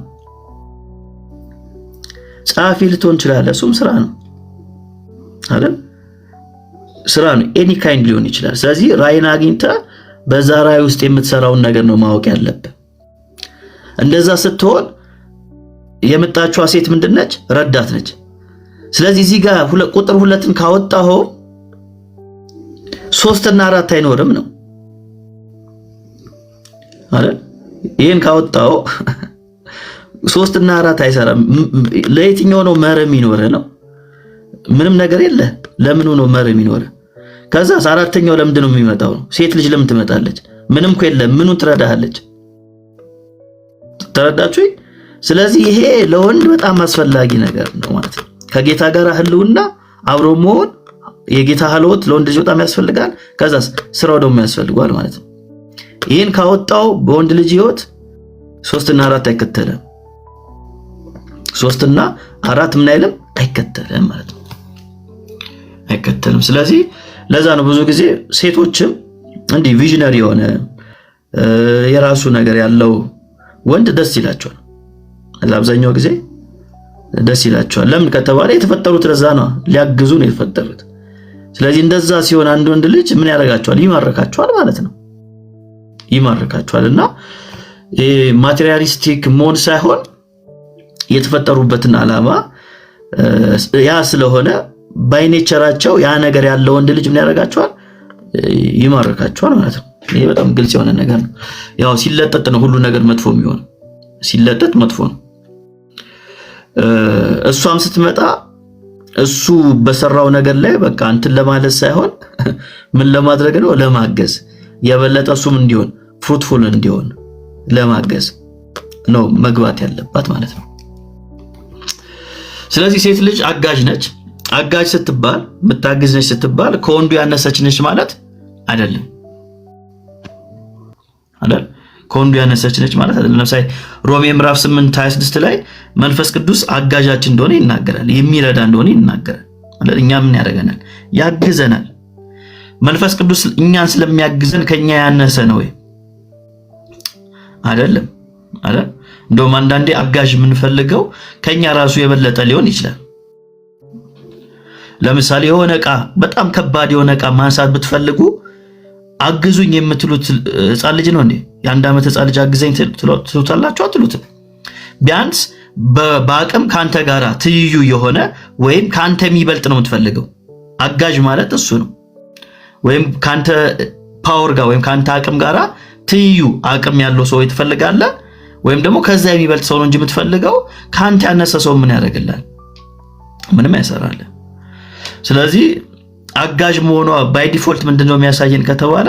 ጸሐፊ ልትሆን ትችላለህ፣ እሱም ስራ ነው አይደል? ስራ ነው። Any kind ሊሆን ይችላል። ስለዚህ ራእይን አግኝተህ በዛ ራእይ ውስጥ የምትሰራውን ነገር ነው ማወቅ ያለብህ። እንደዛ ስትሆን የመጣችዋ ሴት ምንድን ነች? ረዳት ነች። ስለዚህ እዚህ ጋር ቁጥር 2ን ካወጣኸው ሶስትና አራት አይኖርም ነው አይደል? ይህን ካወጣው ሶስትና አራት አይሰራም። ለየትኛው ነው መርህ የሚኖርህ ነው? ምንም ነገር የለ። ለምኑ ነው መርህ የሚኖርህ? ከዛ አራተኛው ለምንድን ነው የሚመጣው? ነው ሴት ልጅ ለምን ትመጣለች? ምንም እኮ የለም። ምኑን ትረዳሃለች? ተረዳችሁ? ስለዚህ ይሄ ለወንድ በጣም አስፈላጊ ነገር ነው ማለት ነው። ከጌታ ጋር ህልውና አብሮ መሆን፣ የጌታ ህልውት ለወንድ ልጅ በጣም ያስፈልጋል። ከዛስ ስራው ደግሞ ያስፈልገዋል ማለት ነው። ይህን ካወጣው በወንድ ልጅ ህይወት ሶስትና አራት አይከተልም። ሶስትና አራት ምን አይልም አይከተልም ማለት ነው፣ አይከተልም። ስለዚህ ለዛ ነው ብዙ ጊዜ ሴቶችም እንዲህ visionary የሆነ የራሱ ነገር ያለው ወንድ ደስ ይላቸዋል። አብዛኛው ጊዜ ደስ ይላቸዋል። ለምን ከተባለ የተፈጠሩት ለዛ ነው፣ ሊያግዙ ነው የተፈጠሩት። ስለዚህ እንደዛ ሲሆን አንድ ወንድ ልጅ ምን ያደርጋቸዋል? ይማርካቸዋል ማለት ነው። ይማርካቸዋል። እና materialistic መሆን ሳይሆን የተፈጠሩበትን ዓላማ ያ ስለሆነ by nature ኣቸው ያ ነገር ያለው ወንድ ልጅ ምን ያደርጋቸዋል? ይማርካቸዋል ማለት ነው። ይሄ በጣም ግልጽ የሆነ ነገር ነው። ያው ሲለጠጥ ነው ሁሉ ነገር መጥፎ የሚሆነው። ሲለጠጥ መጥፎ ነው። እሷም ስትመጣ እሱ በሰራው ነገር ላይ በቃ እንትን ለማለት ሳይሆን ምን ለማድረግ ነው? ለማገዝ፣ የበለጠ እሱም እንዲሆን fruitful እንዲሆን ለማገዝ ነው መግባት ያለባት ማለት ነው። ስለዚህ ሴት ልጅ አጋዥ ነች። አጋዥ ስትባል፣ የምታግዝ ነች ስትባል ከወንዱ ያነሰች ነች ማለት አይደለም አይደል? ከወንዱ ያነሰች ነች ማለት አይደለም። ለምሳሌ ሮሜ ምዕራፍ 8 26 ላይ መንፈስ ቅዱስ አጋዣችን እንደሆነ ይናገራል፣ የሚረዳ እንደሆነ ይናገራል። እኛ ምን ያደርገናል? ያግዘናል። መንፈስ ቅዱስ እኛን ስለሚያግዘን ከኛ ያነሰ ነው ወይ? አይደለም አይደል? እንደውም አንዳንዴ አጋዥ የምንፈልገው ከኛ ራሱ የበለጠ ሊሆን ይችላል። ለምሳሌ የሆነ ዕቃ፣ በጣም ከባድ የሆነ ዕቃ ማንሳት ብትፈልጉ አግዙኝ የምትሉት ህፃን ልጅ ነው እንዴ? የ1 ዓመት ህፃን ልጅ አግዘኝ ትሉታላችሁ? አትሉትም። ቢያንስ በአቅም ከአንተ ጋር ትይዩ የሆነ ወይም ከአንተ የሚበልጥ ነው የምትፈልገው። አጋዥ ማለት እሱ ነው። ወይም ከአንተ power ጋር ወይም ከአንተ አቅም ጋር ትይዩ አቅም ያለው ሰው ትፈልጋለህ፣ ወይም ደግሞ ከዛ የሚበልጥ ሰው ነው እንጂ የምትፈልገው ከአንተ ያነሰ ሰው ምን ያደርግልሃል? ምንም አይሰራልህ። ስለዚህ አጋዥ መሆኗ by default ምንድነው የሚያሳየን ከተባለ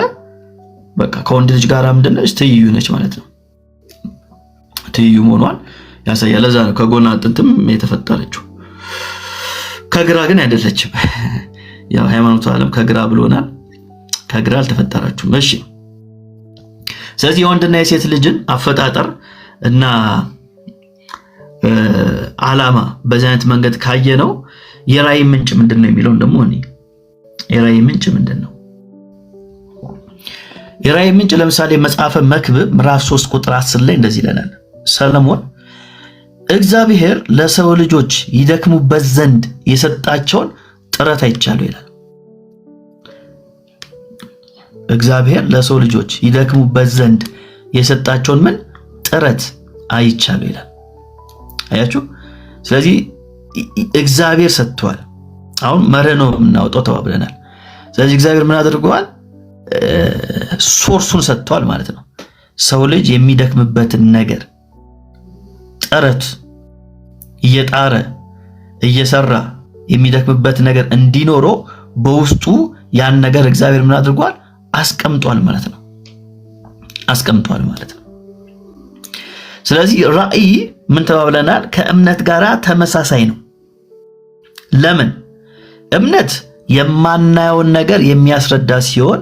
በቃ ከወንድ ልጅ ጋር ምንድነች? ትይዩ ነች ማለት ነው። ትይዩ መሆኗን ያሳያል። ለዛ ነው ከጎን አጥንትም የተፈጠረችው፣ ከግራ ግን አይደለችም። ያው ሃይማኖቱ ዓለም ከግራ ብሎናል። ከግራ አልተፈጠራችሁም። እሺ፣ ስለዚህ የወንድና የሴት ልጅን አፈጣጠር እና ዓላማ በዚህ አይነት መንገድ ካየነው የራእይ ምንጭ ምንድን ነው የሚለውን ደግሞ እኔ የራእይ ምንጭ ምንድን ነው? የራእይ ምንጭ ለምሳሌ መጽሐፈ መክብብ ምዕራፍ 3 ቁጥር 10 ላይ እንደዚህ ይለናል። ሰለሞን እግዚአብሔር ለሰው ልጆች ይደክሙበት ዘንድ የሰጣቸውን ጥረት አይቻለሁ ይላል። እግዚአብሔር ለሰው ልጆች ይደክሙበት ዘንድ የሰጣቸውን ምን ጥረት አይቻለሁ ይላል። አያችሁ? ስለዚህ እግዚአብሔር ሰጥቷል። አሁን መርህ ነው የምናወጣው ተባብለናል። ስለዚህ እግዚአብሔር ምን አድርገዋል? Source ኡን ሰጥቷል ማለት ነው። ሰው ልጅ የሚደክምበትን ነገር ጥረት እየጣረ እየሰራ የሚደክምበት ነገር እንዲኖረው በውስጡ ያን ነገር እግዚአብሔር ምን አድርጓል? አስቀምጧል ማለት ነው። አስቀምጧል ማለት ነው። ስለዚህ ራእይ ምን ተባብለናል? ከእምነት ጋር ተመሳሳይ ነው። ለምን? እምነት የማናየውን ነገር የሚያስረዳ ሲሆን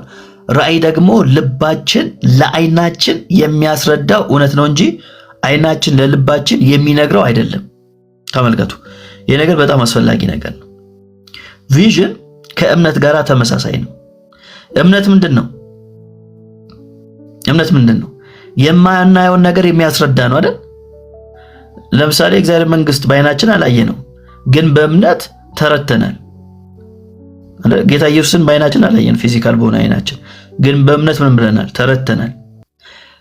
ራእይ ደግሞ ልባችን ለአይናችን የሚያስረዳው እውነት ነው እንጂ አይናችን ለልባችን የሚነግረው አይደለም። ተመልከቱ፣ ይህ ነገር በጣም አስፈላጊ ነገር ነው። Vision ከእምነት ጋር ተመሳሳይ ነው። እምነት ምንድን ነው? እምነት ምንድን ነው? የማናየውን ነገር የሚያስረዳ ነው አይደል? ለምሳሌ እግዚአብሔር መንግስት በአይናችን አላየነው፣ ግን በእምነት ተረድተናል። ጌታ ኢየሱስን በአይናችን አላየን፣ physical በሆነ አይናችን፣ ግን በእምነት ምን ብለናል? ተረድተናል።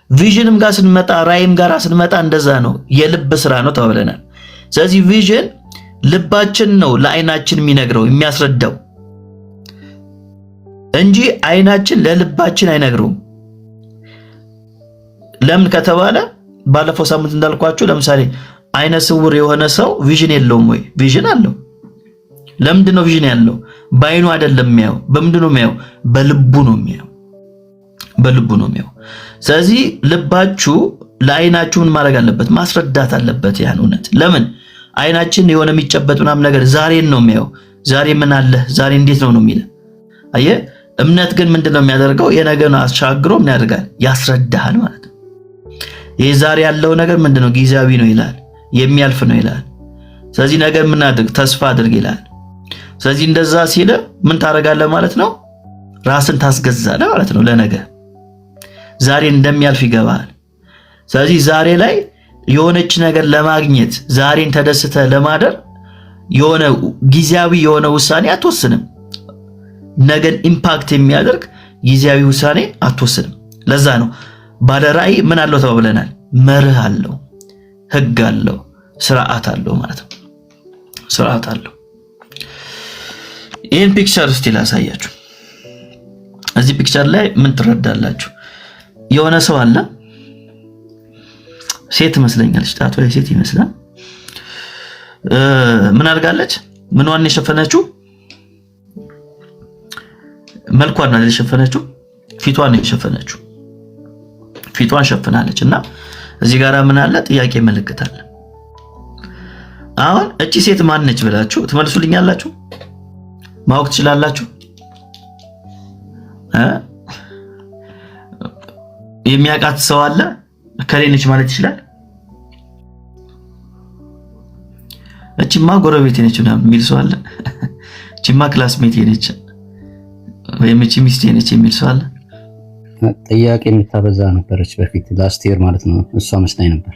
Vision ም ጋር ስንመጣ፣ ራእይም ጋር ስንመጣ እንደዛ ነው። የልብ ስራ ነው ተባብለናል። ስለዚህ vision ልባችን ነው ለአይናችን የሚነግረው፣ የሚያስረዳው እንጂ አይናችን ለልባችን አይነግረውም። ለምን ከተባለ ባለፈው ሳምንት እንዳልኳችሁ ለምሳሌ አይነ ስውር የሆነ ሰው vision የለውም ወይ? Vision አለው። ለምንድን ነው vision ያለው? በአይኑ አይደለም የሚያየው። በምንድን ነው የሚያየው? በልቡ ነው የሚያየው። በልቡ ነው የሚያየው። ስለዚህ ልባችሁ ለአይናችሁ ምን ማድረግ አለበት? ማስረዳት አለበት ያን እውነት። ለምን? አይናችን የሆነ የሚጨበጥ ምናምን ነገር ዛሬን ነው የሚያየው። ዛሬ ምን አለ፣ ዛሬ እንዴት ነው ነው የሚለው። አየህ፣ እምነት ግን ምንድን ነው የሚያደርገው? የነገን አሻግሮ ምን ያደርጋል? ያስረዳሃል ማለት ነው። ይህ ዛሬ ያለው ነገር ምንድን ነው? ጊዜያዊ ነው ይላል፣ የሚያልፍ ነው ይላል። ስለዚህ ነገ ምን አድርግ? ተስፋ አድርግ ይላል። ስለዚህ እንደዛ ሲል ምን ታደርጋለህ ማለት ነው? ራስን ታስገዛለህ ማለት ነው ለነገ። ዛሬ እንደሚያልፍ ይገባል። ስለዚህ ዛሬ ላይ የሆነች ነገር ለማግኘት፣ ዛሬን ተደስተ ለማደር የሆነ ጊዜያዊ የሆነ ውሳኔ አትወስንም። ነገን impact የሚያደርግ ጊዜያዊ ውሳኔ አትወስንም። ለዛ ነው ባለ ራዕይ ምን አለው ተባብለናል? መርህ አለው፣ ህግ አለው፣ ስርዓት አለው ማለት ነው። ስርዓት አለው። ይህን picture እስቲ ላሳያችሁ። እዚህ picture ላይ ምን ትረዳላችሁ? የሆነ ሰው አለ። ሴት ትመስለኛለች፣ ጣቷ ሴት ይመስላል። ምን አድርጋለች? ምንዋን የሸፈነችው? መልኳን ነው የሸፈነችው፣ ፊቷን ነው የሸፈነችው። ፊቷን ሸፍናለች እና እዚህ ጋር ምን አለ? ጥያቄ ምልክት አለ። አሁን እቺ ሴት ማን ነች ብላችሁ ትመልሱልኛላችሁ? ማወቅ ትችላላችሁ? የሚያውቃት ሰው አለ? እከሌ ነች ማለት ይችላል? እቺማ ጎረቤቴ ነች ምናምን የሚል ሰው አለ? እቺማ classmate ኤ ነች ወይም እቺ ሚስቴ ነች የሚል ሰው አለ? ጥያቄ የምታበዛ ነበረች በፊት፣ last year ማለት ነው። እሷ መስላኝ ነበር።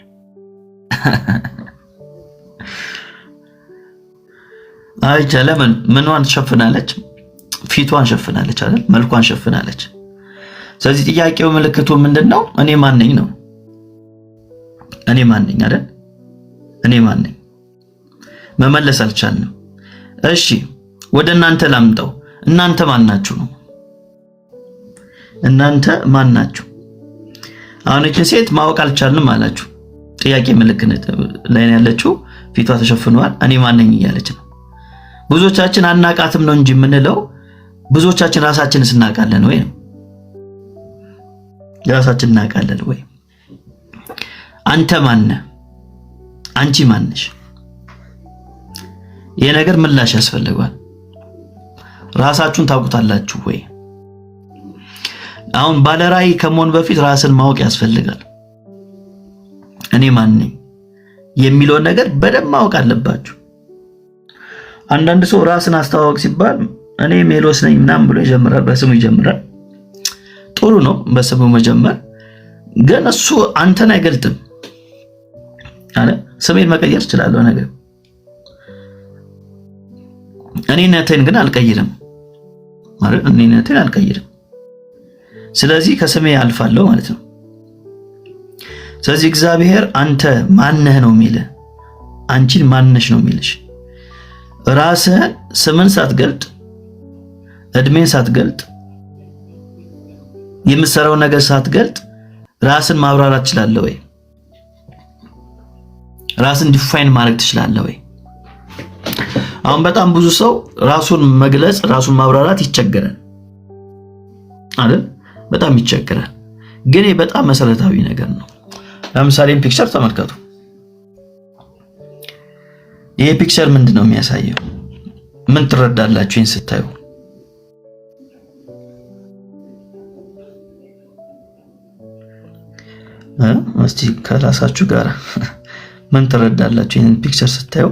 አይቻ ለምን ምንዋን ሸፍናለች? ፊቷን ሸፍናለች አይደል? መልኳን ሸፍናለች። ስለዚህ ጥያቄው ምልክቱ ምንድን ነው? እኔ ማን ነኝ ነው። እኔ ማን ነኝ አይደል? እኔ ማን ነኝ? መመለስ አልቻልንም። እሺ፣ ወደ እናንተ ላምጣው። እናንተ ማን ናችሁ ነው? እናንተ ማን ናችሁ? አሁን እቺ ሴት ማወቅ አልቻልንም አላችሁ። ጥያቄ ምልክት ላይ ያለችው፣ ፊቷ ተሸፍኗል። እኔ ማን ነኝ እያለች ነው። ብዙዎቻችን አናቃትም ነው እንጂ የምንለው፣ ብዙዎቻችን ራሳችንን ስናውቃለን ወይ ነው? ራሳችን እናውቃለን ወይ? አንተ ማነህ? አንቺ ማነሽ? ይሄ ነገር ምላሽ ያስፈልገዋል። ራሳችሁን ታውቁታላችሁ ወይ? አሁን ባለራዕይ ከመሆን በፊት ራስን ማወቅ ያስፈልጋል። እኔ ማን ነኝ የሚለውን ነገር በደንብ ማወቅ አለባችሁ። አንዳንድ ሰው ራስን አስተዋወቅ ሲባል እኔ ሜሎስ ነኝ ምናምን ብሎ ይጀምራል፣ በስሙ ይጀምራል። ጥሩ ነው በስሙ መጀመር፣ ግን እሱ አንተን አይገልጥም። አለ ስሜን መቀየር እችላለሁ፣ ነገር እኔነቴን ግን አልቀይርም። ማለት እኔነቴን አልቀይርም። ስለዚህ ከስሜ አልፋለሁ ማለት ነው። ስለዚህ እግዚአብሔር አንተ ማነህ ነው የሚልህ፣ አንቺን ማነሽ ነው የሚልሽ። ራስህን ስምን ሳትገልጥ፣ እድሜን ሳትገልጥ፣ የምትሰራውን ነገር ሳትገልጥ ራስን ማብራራት ትችላለህ ወይ? ራስን define ማድረግ ትችላለህ ወይ? አሁን በጣም ብዙ ሰው ራሱን መግለጽ፣ ራሱን ማብራራት ይቸገራል አይደል? በጣም ይቸገራል። ግን ይህ በጣም መሰረታዊ ነገር ነው። ለምሳሌ picture ተመልከቱ። ይሄ picture ምንድን ነው የሚያሳየው? ምን ትረዳላችሁ ይህን ስታዩ? እስቲ ከራሳችሁ ጋር ምን ትረዳላችሁ ይህን picture ስታዩ?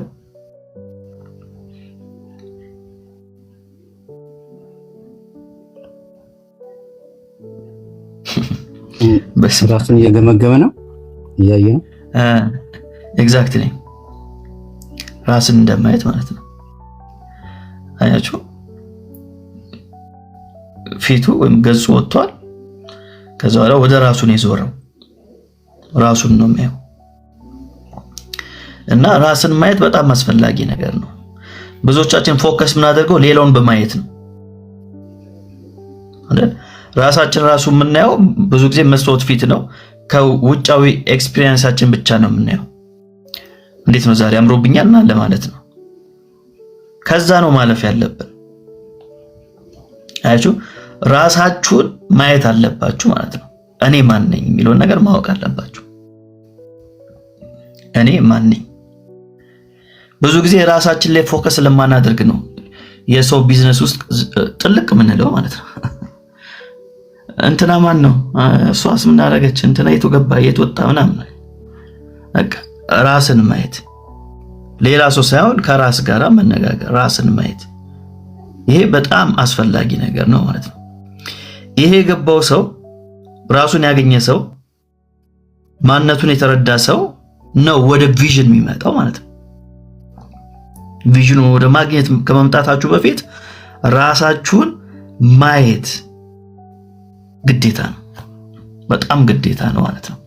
ራሱን እየገመገመ ነው፣ እያየ ነው። Exactly፣ ራስን እንደማየት ማለት ነው። አያችሁ፣ ፊቱ ወይም ገጹ ወጥቷል። ከዛ በኋላ ወደ ራሱ ነው የዞረው። ራሱን ነው የሚያየው። እና ራስን ማየት በጣም አስፈላጊ ነገር ነው። ብዙዎቻችን focus የምናደርገው ሌላውን በማየት ነው አይደል? ራሳችን ራሱ የምናየው ብዙ ጊዜ መስታወት ፊት ነው። ከውጫዊ experience ኣችን ብቻ ነው የምናየው። እንዴት ነው ዛሬ አምሮብኛል ምናምን ለማለት ነው። ከዛ ነው ማለፍ ያለብን። አያችሁ፣ ራሳችሁን ማየት አለባችሁ ማለት ነው። እኔ ማን ነኝ የሚለውን ነገር ማወቅ አለባችሁ። እኔ ማን ነኝ? ብዙ ጊዜ ራሳችን ላይ focus ስለማናደርግ ነው የሰው ቢዝነስ ውስጥ ጥልቅ የምንለው ማለት ነው። እንትና ማን ነው? እሷስ ምን አደረገች? እንትና የቱ ገባ? የት ወጣ? ምናምን። በቃ ራስን ማየት፣ ሌላ ሰው ሳይሆን ከራስ ጋር መነጋገር፣ ራስን ማየት፣ ይሄ በጣም አስፈላጊ ነገር ነው ማለት ነው። ይሄ የገባው ሰው፣ ራሱን ያገኘ ሰው፣ ማንነቱን የተረዳ ሰው ነው ወደ vision የሚመጣው ማለት ነው። Vision ኑ ወደ ማግኘት ከመምጣታችሁ በፊት ራሳችሁን ማየት ግዴታ ነው። በጣም ግዴታ ነው ማለት ነው።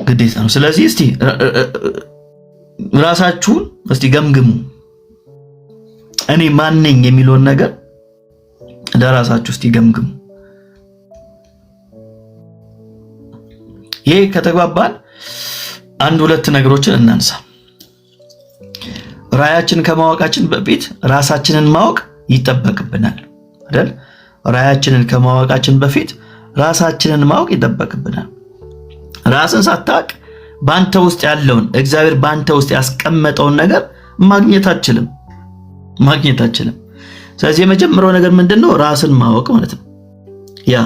ግዴታ ነው። ስለዚህ እስቲ ራሳችሁን እስቲ ገምግሙ። እኔ ማን ነኝ የሚለውን ነገር ለራሳችሁ እስቲ ገምግሙ። ይሄ ከተግባባን አንድ ሁለት ነገሮችን እናንሳ። ራዕያችን ከማወቃችን በፊት ራሳችንን ማወቅ ይጠበቅብናል አይደል? ራዕያችንን ከማወቃችን በፊት ራሳችንን ማወቅ ይጠበቅብናል። ራስን ሳታውቅ በአንተ ውስጥ ያለውን፣ እግዚአብሔር በአንተ ውስጥ ያስቀመጠውን ነገር ማግኘት አትችልም፣ ማግኘት አትችልም። ስለዚህ የመጀመሪያው ነገር ምንድን ነው? ራስን ማወቅ ማለት ነው። ያ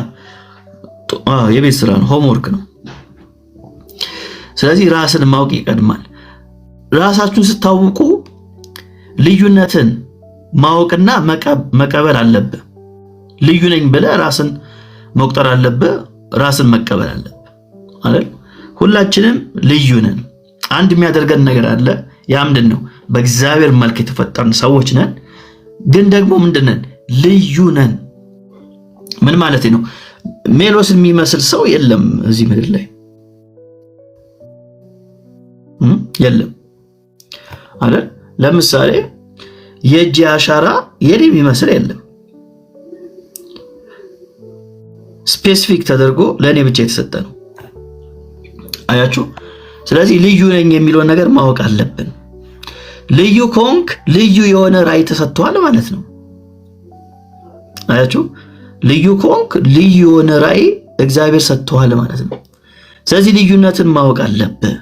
የቤት ስራ ነው፣ homework ነው። ስለዚህ ራስን ማወቅ ይቀድማል። ራሳችሁን ስታውቁ ልዩነትን ማወቅና መቀበል አለብህ። ልዩ ነኝ ብለህ ራስን መቁጠር አለብህ። ራስን መቀበል አለብህ አይደል? ሁላችንም ልዩ ነን። አንድ የሚያደርገን ነገር አለ። ያ ምንድን ነው? በእግዚአብሔር መልክ የተፈጠርን ሰዎች ነን። ግን ደግሞ ምንድን ነን? ልዩ ነን። ምን ማለት ነው? ሜሎስን የሚመስል ሰው የለም እዚህ ምድር ላይ የለም አይደል? ለምሳሌ የእጅ አሻራ የኔ የሚመስል የለም። Specific ተደርጎ ለእኔ ብቻ የተሰጠ ነው። አያችሁ? ስለዚህ ልዩ ነኝ የሚለውን ነገር ማወቅ አለብን። ልዩ ከሆንክ ልዩ የሆነ ራዕይ ተሰጥቷል ማለት ነው። አያችሁ? ልዩ ከሆንክ ልዩ የሆነ ራዕይ እግዚአብሔር ሰጥቷል ማለት ነው። ስለዚህ ልዩነትን ማወቅ አለብህ።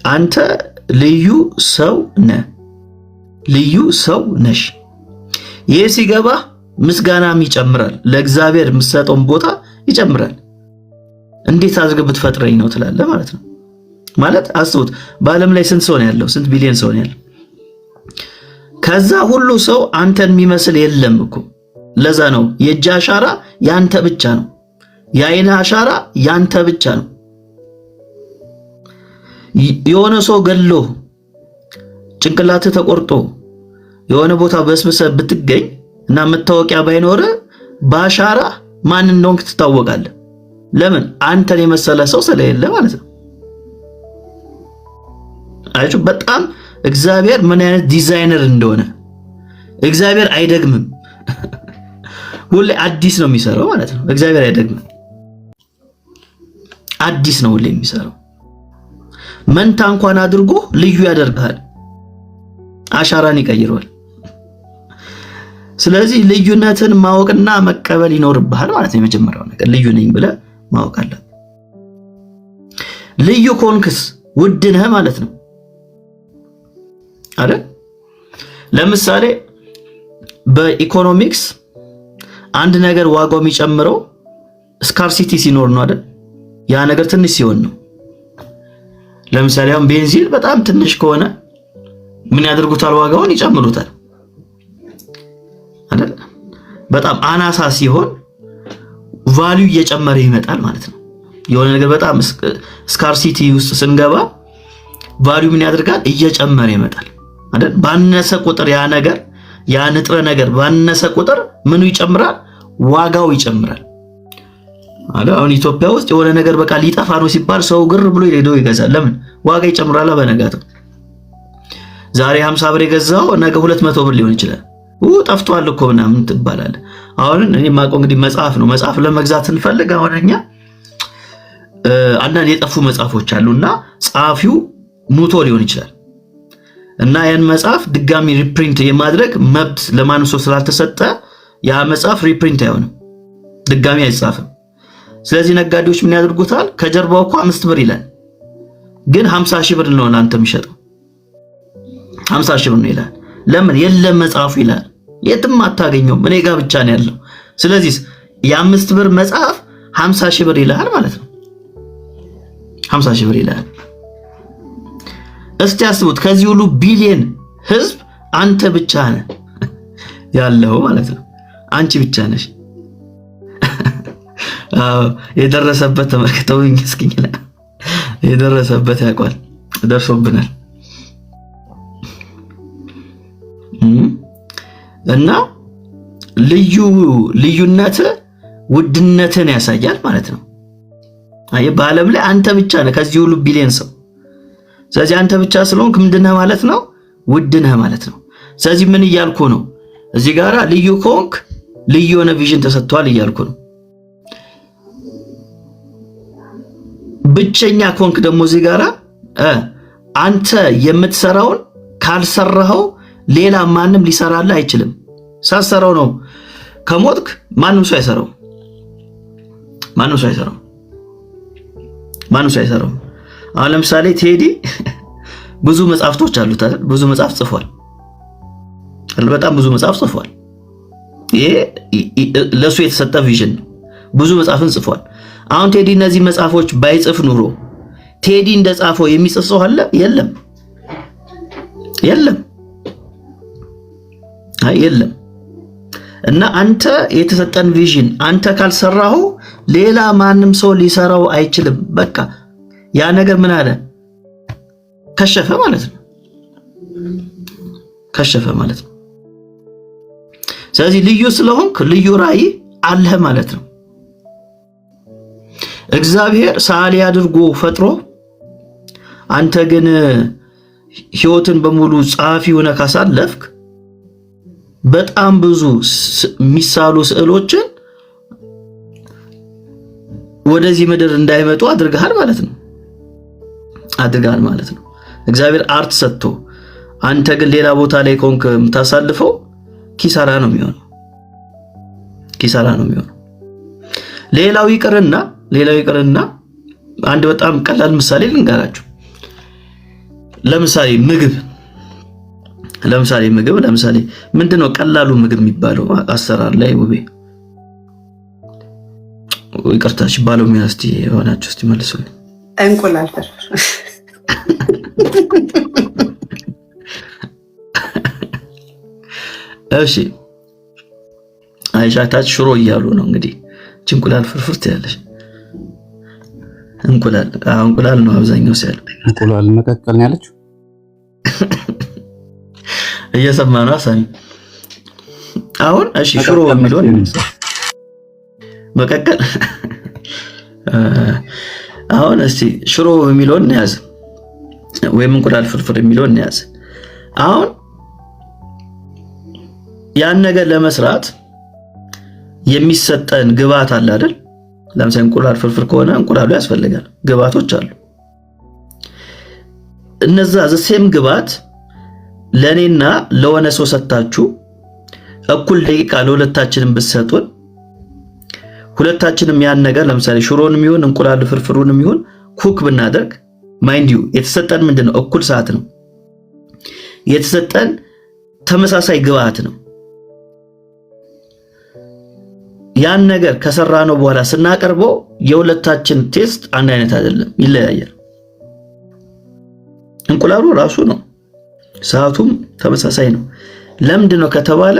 አንተ ልዩ ሰው ነህ፣ ልዩ ሰው ነሽ። ይህ ሲገባ ምስጋናም ይጨምራል። ለእግዚአብሔር የምትሰጠውን ቦታ ይጨምራል። እንዴት አድርገህ ብትፈጥረኝ ነው ትላለህ ማለት ነው። ማለት አስቡት፣ በዓለም ላይ ስንት ሰው ነው ያለው? ስንት ቢሊዮን ሰው ነው ያለው? ከዛ ሁሉ ሰው አንተን የሚመስል የለም እኮ። ለዛ ነው የእጅ አሻራ ያንተ ብቻ ነው። የአይን አሻራ ያንተ ብቻ ነው። የሆነ ሰው ገሎ ጭንቅላትህ ተቆርጦ የሆነ ቦታ በስብሰህ ብትገኝ እና መታወቂያ ባይኖር በአሻራ ማን እንደሆንክ ትታወቃለህ። ለምን? አንተን የመሰለ ሰው ስለሌለ ማለት ነው። አያችሁ፣ በጣም እግዚአብሔር ምን አይነት ዲዛይነር እንደሆነ። እግዚአብሔር አይደግምም። ሁሌ አዲስ ነው የሚሰራው ማለት ነው። እግዚአብሔር አይደግምም። አዲስ ነው ሁሌ የሚሰራው። መንታ እንኳን አድርጎ ልዩ ያደርግሃል። አሻራን ይቀይረዋል። ስለዚህ ልዩነትን ማወቅና መቀበል ይኖርብሃል ማለት ነው። የመጀመሪያው ነገር ልዩ ነኝ ብለህ ማወቅ አለብህ። ልዩ ከሆንክስ ውድ ነህ ማለት ነው አይደል? ለምሳሌ በኢኮኖሚክስ አንድ ነገር ዋጋው የሚጨምረው scarcity ሲኖር ነው አይደል? ያ ነገር ትንሽ ሲሆን ነው። ለምሳሌ አሁን ቤንዚን በጣም ትንሽ ከሆነ ምን ያደርጉታል? ዋጋውን ይጨምሩታል አይደል? በጣም አናሳ ሲሆን value እየጨመረ ይመጣል ማለት ነው። የሆነ ነገር በጣም scarcity ውስጥ ስንገባ value ምን ያደርጋል? እየጨመረ ይመጣል አይደል? ባነሰ ቁጥር ያ ነገር፣ ያ ንጥረ ነገር ባነሰ ቁጥር ምኑ ይጨምራል? ዋጋው ይጨምራል። አለ አሁን ኢትዮጵያ ውስጥ የሆነ ነገር በቃ ሊጠፋ ነው ሲባል ሰው ግር ብሎ ሄዶ ይገዛል። ለምን? ዋጋ ይጨምራል። በነጋታው ዛሬ 50 ብር የገዛው ነገ 200 ብር ሊሆን ይችላል። ጠፍቷል እኮ ምናምን ትባላለህ። አሁን እኔ የማውቀው እንግዲህ መጽሐፍ ነው። መጽሐፍ ለመግዛት ስንፈልግ አሁን እኛ አንዳንድ የጠፉ መጽሐፎች አሉና ጸሐፊው ሙቶ ሊሆን ይችላል እና ያን መጽሐፍ ድጋሚ reprint የማድረግ መብት ለማንም ሰው ስላልተሰጠ ያ መጽሐፍ reprint አይሆንም፣ ድጋሚ አይጻፍም። ስለዚህ ነጋዴዎች ምን ያደርጉታል? ከጀርባው እኮ 5 ብር ይላል፣ ግን 50 ሺህ ብር ነው ለአንተ የሚሸጠው። 50 ሺህ ብር ነው ይላል። ለምን? የለም መጽሐፉ ይላል። የትም አታገኘውም፣ እኔ ጋር ብቻ ነው ያለው። ስለዚህ የ5 ብር መጽሐፍ 50 ሺህ ብር ይልሃል ማለት ነው። 50 ሺህ ብር ይልሃል። እስቲ አስቡት፣ ከዚህ ሁሉ ቢሊየን ህዝብ አንተ ብቻ ነህ ያለው ማለት ነው። አንቺ ብቻ ነሽ። የደረሰበት ተመልክተውኝ እስኪ የደረሰበት ያውቋል። ደርሶብናል። እና ልዩ ልዩነት ውድነትን ያሳያል ማለት ነው። አየህ፣ በዓለም ላይ አንተ ብቻ ነህ ከዚህ ሁሉ ቢሊየን ሰው። ስለዚህ አንተ ብቻ ስለሆንክ ምንድነህ ማለት ነው? ውድ ነህ ማለት ነው። ስለዚህ ምን እያልኩ ነው? እዚህ ጋራ ልዩ ከሆንክ ልዩ የሆነ vision ተሰጥቷል እያልኩ ነው። ብቸኛ ከሆንክ ደግሞ እዚህ ጋራ አንተ የምትሰራውን ካልሰራኸው ሌላ ማንም ሊሰራልህ አይችልም። ሳትሰራው ነው ከሞትክ ማንም ሰው አይሰራው። ማንም ሰው አይሰራው። ማንም ሰው አይሰራው። አሁን ለምሳሌ ቴዲ ብዙ መጽሐፍቶች አሉት አይደል? ብዙ መጽሐፍ ጽፏል። በጣም ብዙ መጽሐፍ ጽፏል። ይሄ ለሱ የተሰጠ vision ነው። ብዙ መጽሐፍን ጽፏል። አሁን ቴዲ እነዚህ መጽሐፎች ባይጽፍ ኑሮ ቴዲ እንደጻፈው የሚጽፍ ሰው አለ? የለም፣ የለም፣ አይ የለም። እና አንተ የተሰጠን vision አንተ ካልሰራኸው ሌላ ማንም ሰው ሊሰራው አይችልም። በቃ ያ ነገር ምን አለ ከሸፈ ማለት ነው። ከሸፈ ማለት ነው። ስለዚህ ልዩ ስለሆንክ ልዩ ራዕይ አለህ ማለት ነው። እግዚአብሔር ሰዓሊ አድርጎ ፈጥሮ አንተ ግን ሕይወትን በሙሉ ጸሐፊ ሆነህ ካሳለፍክ በጣም ብዙ የሚሳሉ ስዕሎችን ወደዚህ ምድር እንዳይመጡ አድርገሃል ማለት ነው። አድርገሃል ማለት ነው። እግዚአብሔር art ሰጥቶ አንተ ግን ሌላ ቦታ ላይ ከሆንክ የምታሳልፈው ኪሳራ ነው የሚሆነው። ኪሳራ ነው የሚሆነው። ሌላው ይቅርና አንድ በጣም ቀላል ምሳሌ ልንገራችሁ። ለምሳሌ ምግብ ለምሳሌ ምንድነው ቀላሉ ምግብ የሚባለው አሰራር ላይ? ውቤ ይቅርታች፣ ባለሙያ እስቲ የሆናችሁ እስቲ መልሱልኝ። እንቁላል ፍርፍር። እሺ፣ አይሻ ታች ሽሮ እያሉ ነው እንግዲህ። እንቁላል ፍርፍር ትያለሽ። እንቁላል፣ አዎ እንቁላል ነው አብዛኛው ሰው ያለው። እንቁላል መቀቀል ነው ያለችው። እየሰማ ነው ሳሚ። አሁን እሺ ሽሮ የሚለውን መቀቀል፣ አሁን እስቲ ሽሮ የሚለውን እንያዝ ወይም እንቁላል ፍርፍር የሚለውን እንያዝ። አሁን ያን ነገር ለመስራት የሚሰጠን ግብአት አለ አይደል? ለምሳሌ እንቁላል ፍርፍር ከሆነ እንቁላሉ ያስፈልጋል፣ ግብአቶች አሉ። እነዛ the same ግብአት ለእኔና ለሆነ ሰው ሰጥታችሁ እኩል ደቂቃ ለሁለታችንም ብትሰጡን፣ ሁለታችንም ያን ነገር ለምሳሌ ሽሮንም ይሁን እንቁላል ፍርፍሩንም ይሁን cook ብናደርግ፣ mind you፣ የተሰጠን ምንድን ነው? እኩል ሰዓት ነው የተሰጠን፣ ተመሳሳይ ግብአት ነው። ያን ነገር ከሰራነው በኋላ ስናቀርበው የሁለታችን taste አንድ አይነት አይደለም፣ ይለያያል። እንቁላሉ ራሱ ነው፣ ሰዓቱም ተመሳሳይ ነው። ለምንድን ነው ከተባለ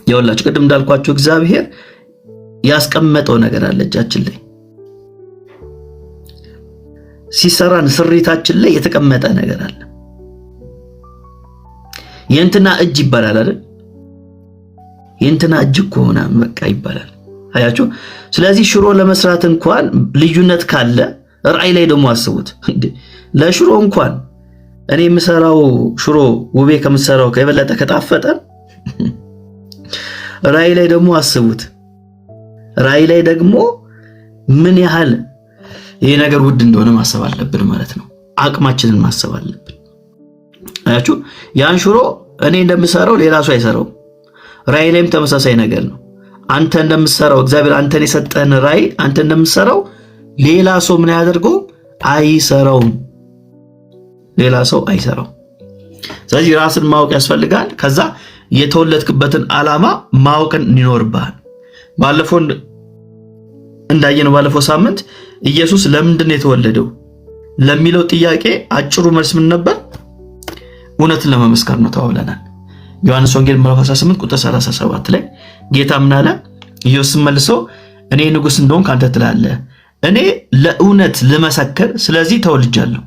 የወላችሁ ቅድም እንዳልኳችሁ እግዚአብሔር ያስቀመጠው ነገር አለ እጃችን ላይ፣ ሲሰራን ስሪታችን ላይ የተቀመጠ ነገር አለ። የእንትና እጅ ይባላል አይደል? የእንትና እጅ እኮ ምናምን በቃ ይባላል። አያችሁ። ስለዚህ ሽሮ ለመስራት እንኳን ልዩነት ካለ ራዕይ ላይ ደግሞ አስቡት። ለሽሮ እንኳን እኔ የምሰራው ሽሮ ውቤ ከምትሰራው የበለጠ ከጣፈጠ፣ ራዕይ ላይ ደግሞ አስቡት። ራዕይ ላይ ደግሞ ምን ያህል ይሄ ነገር ውድ እንደሆነ ማሰብ አለብን ማለት ነው። አቅማችንን ማሰብ አለብን። አያችሁ፣ ያን ሽሮ እኔ እንደምሰራው ሌላ ሰው አይሰራውም። ራዕይ ላይም ተመሳሳይ ነገር ነው። አንተ እንደምትሰራው፣ እግዚአብሔር አንተን የሰጠህን ራዕይ አንተ እንደምትሰራው ሌላ ሰው ምን ያደርገው? አይሰራውም። ሌላ ሰው አይሰራው። ስለዚህ ራስን ማወቅ ያስፈልጋል። ከዛ የተወለድክበትን ዓላማ ማወቅን ይኖርብሃል። ባለፈው እንዳየነው ባለፈው ሳምንት ኢየሱስ ለምንድን ነው የተወለደው? ለሚለው ጥያቄ አጭሩ መልስ ምን ነበር? እውነትን ለመመስከር ነው ተባብለናል። ዮሐንስ ወንጌል ምዕራፍ 18 ቁጥር 37 ላይ ጌታ ምን አለ? ኢየሱስ መልሶ እኔ ንጉሥ እንደሆንክ አንተ ትላለህ፣ እኔ ለእውነት ልመሰክር ስለዚህ ተወልጃለሁ።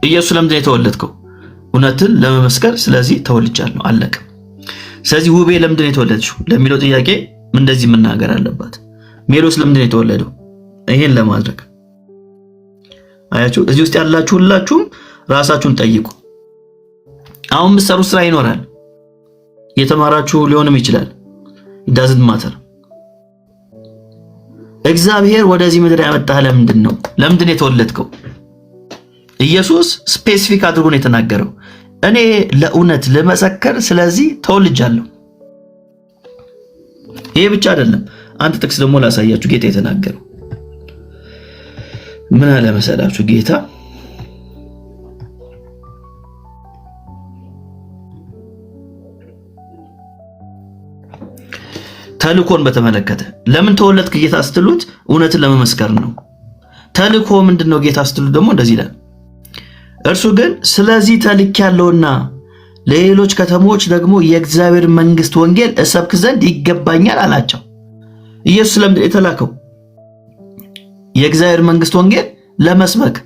ኢየሱስ ለምንድን ነው የተወለድከው? እውነትን ለመመስከር ስለዚህ ተወልጃለሁ። አለቀ። ስለዚህ ውቤ ለምንድን ነው የተወለድሽው ለሚለው ጥያቄ እንደዚህ መናገር አለባት። ሜሎስ ለምንድን ነው የተወለደው? ይሄን ለማድረግ አያችሁ። እዚህ ውስጥ ያላችሁ ሁላችሁም ራሳችሁን ጠይቁ። አሁን የምትሰሩት ስራ ይኖራል፣ የተማራችሁ ሊሆንም ይችላል። Doesn't matter። እግዚአብሔር ወደዚህ ምድር ያመጣህ ለምንድን ነው? ለምንድን ነው የተወለድከው? ኢየሱስ specific አድርጎ ነው የተናገረው። እኔ ለእውነት ልመሰክር ስለዚህ ተወልጃለሁ። ይሄ ብቻ አይደለም። አንድ ጥቅስ ደግሞ ላሳያችሁ። ጌታ የተናገረው ምን አለ መሰላችሁ? ጌታ ተልኮን በተመለከተ ለምን ተወለድክ ጌታ ስትሉት እውነትን ለመመስከር ነው። ተልኮ ምንድን ነው ጌታ ስትሉት ደግሞ እንደዚህ ይላል። እርሱ ግን ስለዚህ ተልኬያለሁና ለሌሎች ከተሞች ደግሞ የእግዚአብሔር መንግስት ወንጌል እሰብክ ዘንድ ይገባኛል አላቸው። ኢየሱስ ለምንድን የተላከው? የእግዚአብሔር መንግስት ወንጌል ለመስበክ።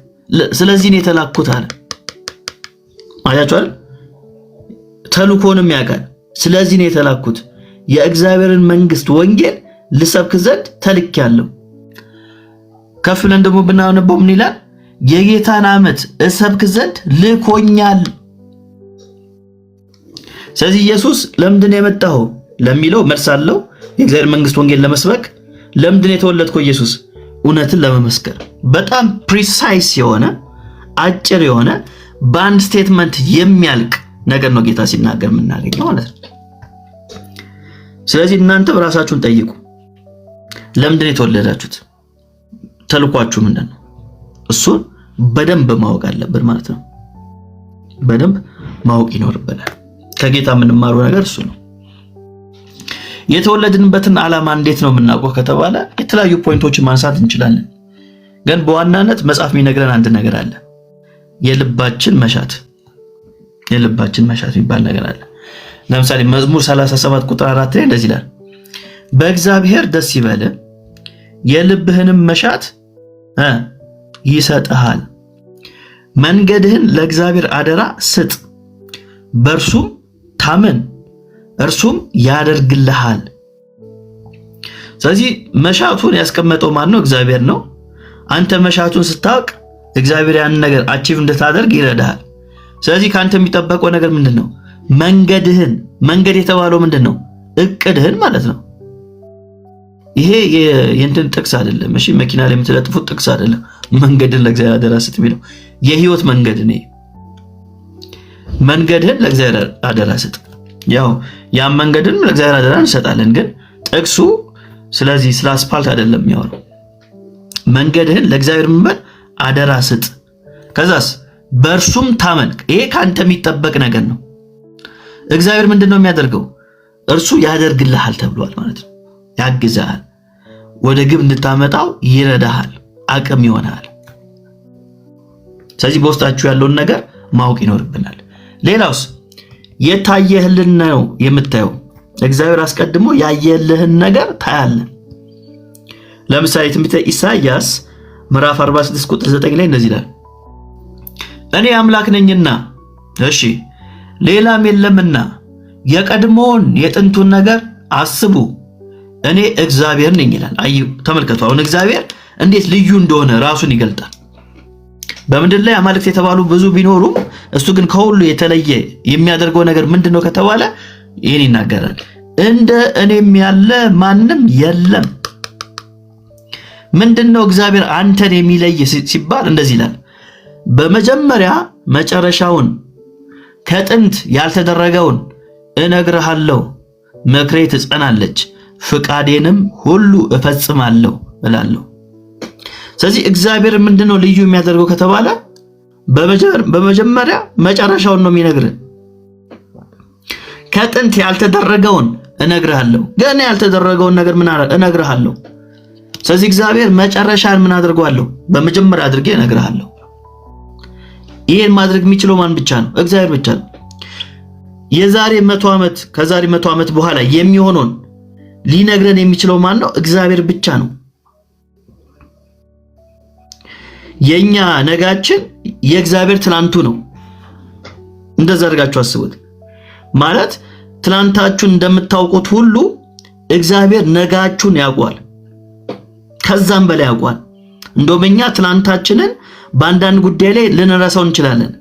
ስለዚህ ነው የተላኩት አለ። አያችኋል? ተልኮንም ያውቃል። ስለዚህ ነው የተላኩት የእግዚአብሔርን መንግስት ወንጌል ልሰብክ ዘንድ ተልኬያለሁ። ከፍ ብለን ደግሞ ብናነበው ምን ይላል? የጌታን ዓመት እሰብክ ዘንድ ልኮኛል። ስለዚህ ኢየሱስ ለምንድን ነው የመጣው ለሚለው መልስ አለው። የእግዚአብሔር መንግስት ወንጌል ለመስበክ። ለምንድን ነው የተወለድከው ኢየሱስ? እውነትን ለመመስከር። በጣም precise የሆነ አጭር የሆነ በአንድ statement የሚያልቅ ነገር ነው ጌታ ሲናገር የምናገኘው ማለት ነው። ስለዚህ እናንተም ራሳችሁን ጠይቁ። ለምንድን ነው የተወለዳችሁት? ተልኳችሁ ምንድን ነው? እሱን በደንብ ማወቅ አለብን ማለት ነው። በደንብ ማወቅ ይኖርብናል። ከጌታ የምንማረው ነገር እሱ ነው። የተወለድንበትን ዓላማ እንዴት ነው የምናውቀው ከተባለ የተለያዩ point ኦችን ማንሳት እንችላለን። ግን በዋናነት መጽሐፍ የሚነግረን አንድ ነገር አለ። የልባችን መሻት የልባችን መሻት የሚባል ነገር አለ። ለምሳሌ መዝሙር 37 ቁጥር 4 ላይ እንደዚህ ይላል፣ በእግዚአብሔር ደስ ይበል የልብህንም መሻት ይሰጥሃል። መንገድህን ለእግዚአብሔር አደራ ስጥ፣ በእርሱም ታመን፣ እርሱም ያደርግልሃል። ስለዚህ መሻቱን ያስቀመጠው ማን ነው? እግዚአብሔር ነው። አንተ መሻቱን ስታውቅ እግዚአብሔር ያንን ነገር achieve እንድታደርግ ይረዳሃል። ስለዚህ ከአንተ የሚጠበቀው ነገር ምንድን ነው? መንገድህን። መንገድ የተባለው ምንድን ነው? እቅድህን ማለት ነው። ይሄ የእንትን ጥቅስ አይደለም። እሺ፣ መኪና ላይ የምትለጥፉት ጥቅስ አይደለም። መንገድን ለእግዚአብሔር አደራ ስጥ የሚለው የህይወት መንገድ ነው። መንገድህን ለእግዚአብሔር አደራ ስጥ። ያው ያን መንገድን ለእግዚአብሔር አደራ እንሰጣለን፣ ግን ጥቅሱ ስለዚህ ስለ አስፓልት አይደለም የሚያወራው። መንገድህን ለእግዚአብሔር ምን በል አደራ ስጥ፣ ከዛስ በእርሱም ታመን። ይሄ ከአንተ የሚጠበቅ ነገር ነው። እግዚአብሔር ምንድን ነው የሚያደርገው? እርሱ ያደርግልሃል ተብሏል ማለት ነው። ያግዝሃል፣ ወደ ግብ እንድታመጣው ይረዳሃል፣ አቅም ይሆናል። ስለዚህ በውስጣችሁ ያለውን ነገር ማወቅ ይኖርብናል። ሌላውስ የታየህልን ነው የምታየው። እግዚአብሔር አስቀድሞ ያየልህን ነገር ታያለህ። ለምሳሌ ትንቢተ ኢሳይያስ ምዕራፍ 46 ቁጥር 9 ላይ እንደዚህ ይላል፣ እኔ አምላክ ነኝና እሺ ሌላም የለምና የቀድሞውን የጥንቱን ነገር አስቡ፣ እኔ እግዚአብሔር ነኝ ይላል። አይ ተመልከቱ፣ አሁን እግዚአብሔር እንዴት ልዩ እንደሆነ ራሱን ይገልጣል። በምድር ላይ አማልክት የተባሉ ብዙ ቢኖሩም እሱ ግን ከሁሉ የተለየ የሚያደርገው ነገር ምንድን ነው ከተባለ ይህን ይናገራል። እንደ እኔም ያለ ማንም የለም። ምንድን ነው እግዚአብሔር አንተን የሚለይ ሲባል እንደዚህ ይላል፣ በመጀመሪያ መጨረሻውን ከጥንት ያልተደረገውን እነግርሃለሁ፣ ምክሬ ትጸናለች፣ ፍቃዴንም ሁሉ እፈጽማለሁ እላለሁ። ስለዚህ እግዚአብሔር ምንድነው ልዩ የሚያደርገው ከተባለ በመጀመሪያ መጨረሻውን ነው የሚነግርህ። ከጥንት ያልተደረገውን እነግርሃለሁ። ገና ያልተደረገውን ነገር ምን እነግርሃለሁ። ስለዚህ እግዚአብሔር መጨረሻን ምን አድርጓለሁ? በመጀመሪያ አድርጌ እነግርሃለሁ። ይሄን ማድረግ የሚችለው ማን ብቻ ነው? እግዚአብሔር ብቻ ነው። የዛሬ 100 ዓመት፣ ከዛሬ 100 ዓመት በኋላ የሚሆነውን ሊነግረን የሚችለው ማን ነው? እግዚአብሔር ብቻ ነው። የኛ ነጋችን የእግዚአብሔር ትላንቱ ነው። እንደዛ አድርጋችሁ አስቡት። ማለት ትላንታችሁን እንደምታውቁት ሁሉ እግዚአብሔር ነጋችሁን ያውቋል፣ ከዛም በላይ ያውቋል። እንደውም እኛ ትላንታችንን በአንዳንድ ጉዳይ ላይ ልንረሳው እንችላለን።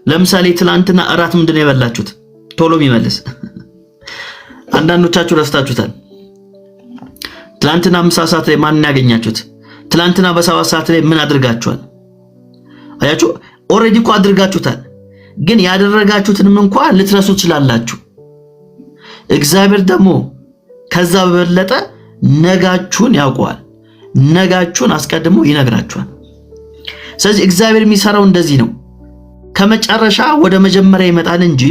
ለምሳሌ ትላንትና እራት ምንድን ነው የበላችሁት? ቶሎ የሚመልስ፣ አንዳንዶቻችሁ ረስታችሁታል። ትላንትና ምሳ ሰዓት ላይ ማንን ያገኛችሁት? ትላንትና በ7 ሰዓት ላይ ምን አድርጋችኋል? አያችሁ፣ already እኮ አድርጋችሁታል፣ ግን ያደረጋችሁትንም እንኳን ልትረሱ ትችላላችሁ። እግዚአብሔር ደግሞ ከዛ በበለጠ ነጋችሁን ያውቀዋል። ነጋችሁን አስቀድሞ ይነግራችኋል። ስለዚህ እግዚአብሔር የሚሰራው እንደዚህ ነው። ከመጨረሻ ወደ መጀመሪያ ይመጣል እንጂ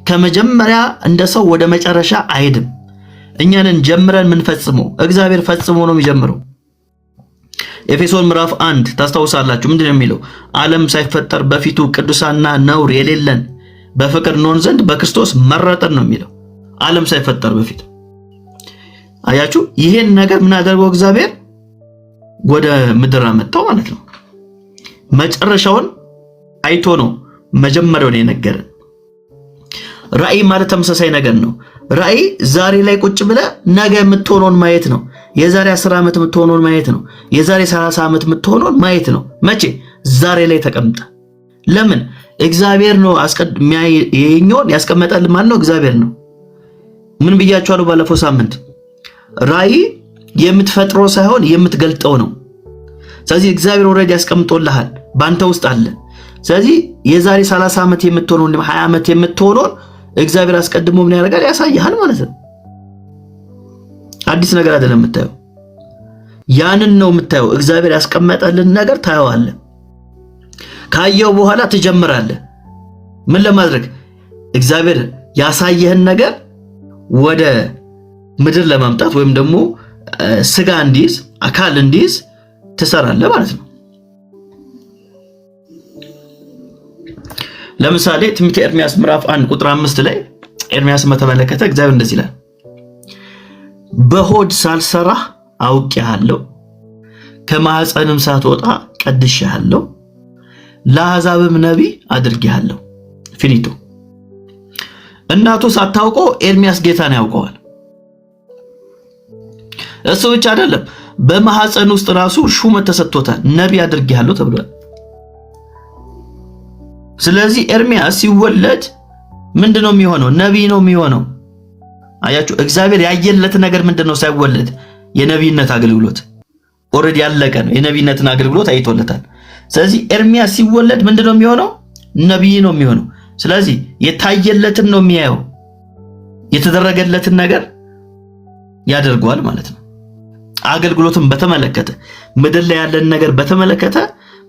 ከመጀመሪያ እንደ ሰው ወደ መጨረሻ አይሄድም። እኛንን ጀምረን የምንፈጽመው፣ እግዚአብሔር ፈጽሞ ነው የሚጀምረው። ኤፌሶን ምዕራፍ 1 ታስታውሳላችሁ። ምንድን ነው የሚለው? ዓለም ሳይፈጠር በፊቱ ቅዱሳንና ነውር የሌለን በፍቅር እንሆን ዘንድ በክርስቶስ መረጠን ነው የሚለው። ዓለም ሳይፈጠር በፊት፣ አያችሁ። ይሄን ነገር ምን አደረገው እግዚአብሔር? ወደ ምድር አመጣው ማለት ነው። መጨረሻውን አይቶ ነው መጀመሪያውን የነገረን። ራእይ ማለት ተመሳሳይ ነገር ነው። ራእይ ዛሬ ላይ ቁጭ ብለህ ነገ የምትሆነውን ማየት ነው። የዛሬ 10 ዓመት የምትሆነውን ማየት ነው። የዛሬ 30 ዓመት የምትሆነውን ማየት ነው። መቼ? ዛሬ ላይ ተቀምጠ። ለምን? እግዚአብሔር ነው ይሄኛውን ያስቀመጠልን። ማን ነው? እግዚአብሔር ነው። ምን ብያችኋለሁ ባለፈው ሳምንት? ራእይ የምትፈጥረው ሳይሆን የምትገልጠው ነው። ስለዚህ እግዚአብሔር already ያስቀምጦልሃል፣ በአንተ ውስጥ አለ። ስለዚህ የዛሬ 30 ዓመት የምትሆነውን፣ 20 ዓመት የምትሆነውን እግዚአብሔር አስቀድሞ ምን ያደርጋል? ያሳይሃል ማለት ነው። አዲስ ነገር አይደለም የምታየው፣ ያንን ነው የምታየው። እግዚአብሔር ያስቀመጠልን ነገር ታየዋለህ። ካየው በኋላ ትጀምራለህ። ምን ለማድረግ? እግዚአብሔር ያሳየህን ነገር ወደ ምድር ለማምጣት ወይም ደግሞ ስጋ እንዲይዝ፣ አካል እንዲይዝ ትሰራለህ ማለት ነው። ለምሳሌ ትንቢተ ኤርሚያስ ምዕራፍ 1 ቁጥር 5 ላይ ኤርሚያስን በተመለከተ እግዚአብሔር እንደዚህ ይላል፣ በሆድ ሳልሰራህ አውቄሃለሁ፣ ከማኅፀንም ሳትወጣ ቀድሼሃለሁ፣ ለአሕዛብም ነቢይ አድርጌሃለሁ። Finito። እናቱ ሳታውቀው ኤርሚያስ ጌታን ያውቀዋል። እሱ ብቻ አይደለም፣ በማኅፀን ውስጥ ራሱ ሹመት ተሰጥቶታል። ነቢይ አድርጌሃለሁ ተብሏል። ስለዚህ ኤርሚያስ ሲወለድ ምንድነው የሚሆነው? ነቢይ ነው የሚሆነው። አያችሁ፣ እግዚአብሔር ያየለት ነገር ምንድነው? ሳይወለድ የነቢይነት አገልግሎት already ያለቀ ነው። የነቢይነትን አገልግሎት አይቶለታል። ስለዚህ ኤርሚያስ ሲወለድ ምንድነው የሚሆነው? ነቢይ ነው የሚሆነው። ስለዚህ የታየለትን ነው የሚያየው፣ የተደረገለትን ነገር ያደርገዋል ማለት ነው። አገልግሎትን በተመለከተ፣ ምድር ላይ ያለን ነገር በተመለከተ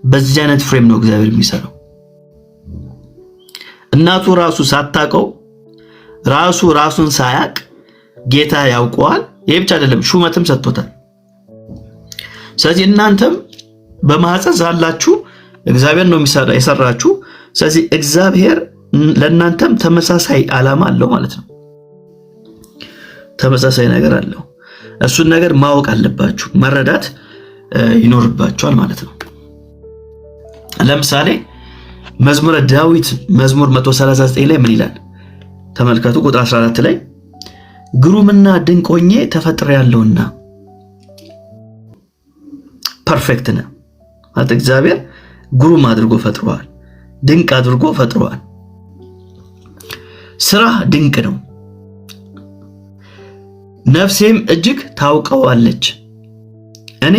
በዚህ አይነት frame ነው እግዚአብሔር የሚሰራው። እናቱ ራሱ ሳታውቀው፣ ራሱ ራሱን ሳያቅ ጌታ ያውቀዋል። ይሄ ብቻ አይደለም፣ ሹመትም ሰጥቶታል። ስለዚህ እናንተም በማህፀን ሳላችሁ እግዚአብሔር ነው የሰራችሁ። ስለዚህ እግዚአብሔር ለእናንተም ተመሳሳይ ዓላማ አለው ማለት ነው። ተመሳሳይ ነገር አለው። እሱን ነገር ማወቅ አለባችሁ፣ መረዳት ይኖርባችኋል ማለት ነው። ለምሳሌ መዝሙረ ዳዊት መዝሙር 139 ላይ ምን ይላል? ተመልከቱ፣ ቁጥር 14 ላይ ግሩምና ድንቅ ሆኜ ተፈጥሬያለሁና፣ perfect ነህ ማለት እግዚአብሔር ግሩም አድርጎ ፈጥሮሃል፣ ድንቅ አድርጎ ፈጥሮሃል። ስራህ ድንቅ ነው፣ ነፍሴም እጅግ ታውቀዋለች። እኔ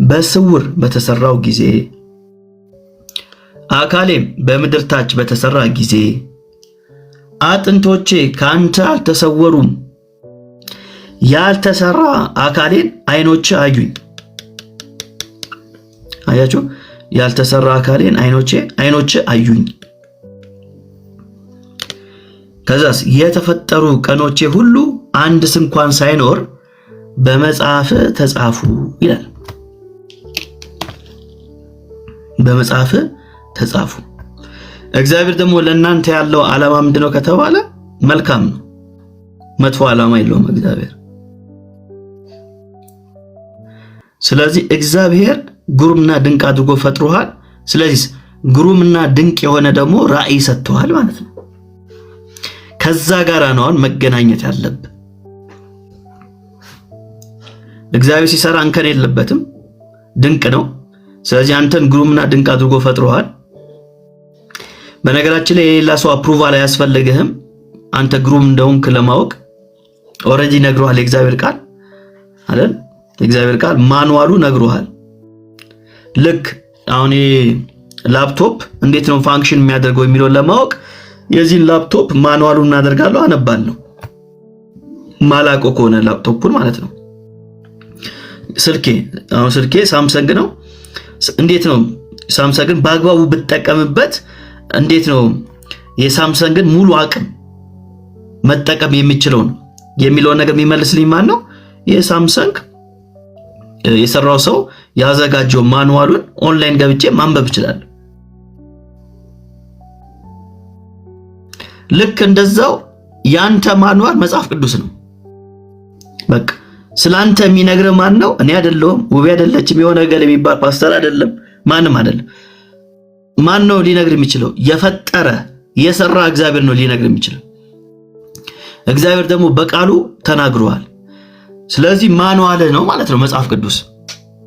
በስውር በተሰራሁ ጊዜ፣ አካሌም በምድር ታች በተሰራ ጊዜ አጥንቶቼ ከአንተ አልተሰወሩም። ያልተሰራ አካሌን አይኖችህ አዩኝ። አያችሁ፣ ያልተሰራ አካሌን አይኖችህ አዩኝ። ከዛስ የተፈጠሩ ቀኖቼ ሁሉ አንድ ስንኳን ሳይኖር በመጽሐፍ ተጻፉ ይላል። በመጽሐፍ ተጻፉ። እግዚአብሔር ደግሞ ለእናንተ ያለው ዓላማ ምንድነው ከተባለ መልካም ነው። መጥፎ ዓላማ የለውም እግዚአብሔር። ስለዚህ እግዚአብሔር ግሩምና ድንቅ አድርጎ ፈጥሮሃል። ስለዚህ ግሩምና ድንቅ የሆነ ደግሞ ራእይ ሰጥቶሃል ማለት ነው። ከዛ ጋር ነው አሁን መገናኘት ያለብህ። እግዚአብሔር ሲሰራ እንከን የለበትም፣ ድንቅ ነው። ስለዚህ አንተን ግሩምና ድንቅ አድርጎ ፈጥሮሃል። በነገራችን ላይ የሌላ ሰው approval አያስፈልግህም። አንተ ግሩም እንደሆንክ ለማወቅ already ነግሮሃል የእግዚአብሔር ቃል አይደል? የእግዚአብሔር ቃል manual ኡ ነግሮሃል። ልክ አሁን ላፕቶፕ እንዴት ነው function የሚያደርገው የሚለውን ለማወቅ የዚህን laptop manual ኡን እናደርጋለሁ፣ አነባለሁ። ማላውቀው ከሆነ ላፕቶፑን ማለት ነው። ስልኬ አሁን ስልኬ ሳምሰንግ ነው። እንዴት ነው ሳምሰንግን በአግባቡ ብጠቀምበት እንዴት ነው የሳምሰንግን ሙሉ አቅም መጠቀም የሚችለውን የሚለውን ነገር የሚመልስልኝ ማን ነው? የሳምሰንግ የሰራው ሰው ያዘጋጀው manual ኡን online ገብቼ ማንበብ እችላለሁ። ልክ እንደዛው ያንተ manual መጽሐፍ ቅዱስ ነው። በቃ ስላንተ የሚነግርህ ማን ነው? እኔ አይደለሁም፣ ውቤ አይደለችም፣ የሆነ ገል የሚባል ፓስተር አይደለም፣ ማንም አይደለም። ማን ነው ሊነግር የሚችለው? የፈጠረ የሰራ እግዚአብሔር ነው ሊነግር የሚችለው። እግዚአብሔር ደግሞ በቃሉ ተናግሯል። ስለዚህ manual ነው ማለት ነው መጽሐፍ ቅዱስ።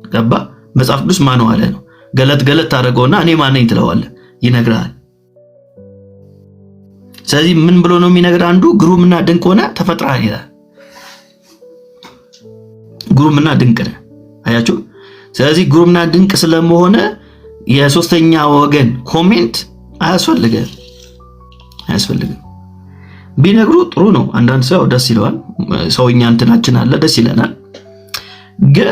ገባ? መጽሐፍ ቅዱስ manual ነው። ገለጥ ገለጥ ታደርገውና እኔ ማን ነኝ ትለዋለህ፣ ይነግርሃል። ስለዚህ ምን ብሎ ነው የሚነግር? አንዱ ግሩምና ድንቅ ሆነ ተፈጥረሃል ይላል። ግሩምና ድንቅ ነህ። አያችሁ? ስለዚህ ግሩምና ድንቅ ስለመሆነ የሶስተኛ ወገን comment አያስፈልግም፣ አያስፈልግም። ቢነግሩ ጥሩ ነው። አንዳንድ ሰው ደስ ይለዋል። ሰውኛ እንትናችን አለ ደስ ይለናል። ግን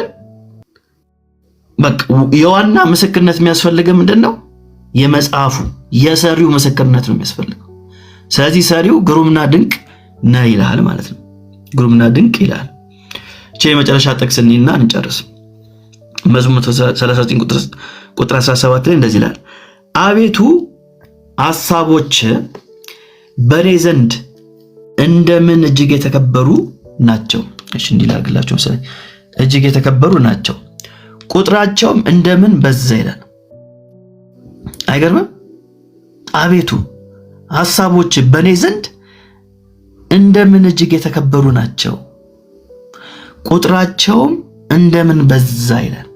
በቃ የዋና ምስክርነት የሚያስፈልገው ምንድን ነው? የመጽሐፉ የሰሪው ምስክርነት ነው የሚያስፈልገው። ስለዚህ ሰሪው ግሩምና ድንቅ ነህ ይልሃል ማለት ነው። ግሩምና ድንቅ ይልሃል። እቺ የመጨረሻ ጥቅስ እንይና እንጨርስ። መዝሙር 39 ቁጥር 17 ላይ እንደዚህ ይላል፣ አቤቱ ሐሳቦች በእኔ ዘንድ እንደምን እጅግ የተከበሩ ናቸው። እሺ እንዲህ ላድርግላችሁ መሰለኝ። እጅግ የተከበሩ ናቸው፣ ቁጥራቸውም እንደምን በዛ ይላል። አይገርምም? አቤቱ ሐሳቦች በእኔ ዘንድ እንደምን እጅግ የተከበሩ ናቸው፣ ቁጥራቸውም እንደምን በዛ ይላል።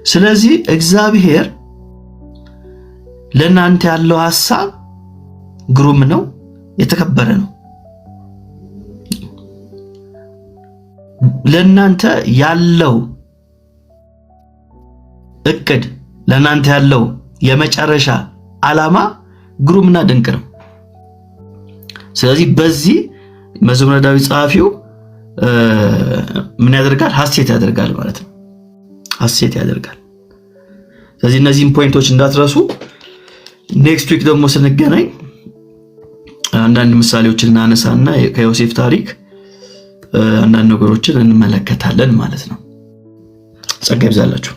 ስለዚህ እግዚአብሔር ለእናንተ ያለው ሐሳብ ግሩም ነው፣ የተከበረ ነው። ለእናንተ ያለው እቅድ፣ ለእናንተ ያለው የመጨረሻ ዓላማ ግሩምና ድንቅ ነው። ስለዚህ በዚህ መዝሙረ ዳዊት ጸሐፊው ምን ያደርጋል? ሐሴት ያደርጋል ማለት ነው። ሐሴት ያደርጋል። ስለዚህ እነዚህን point ኦች እንዳትረሱ። next week ደግሞ ስንገናኝ አንዳንድ ምሳሌዎችን እናነሳና ከዮሴፍ ታሪክ አንዳንድ ነገሮችን እንመለከታለን ማለት ነው። ጸጋ ይብዛላችሁ።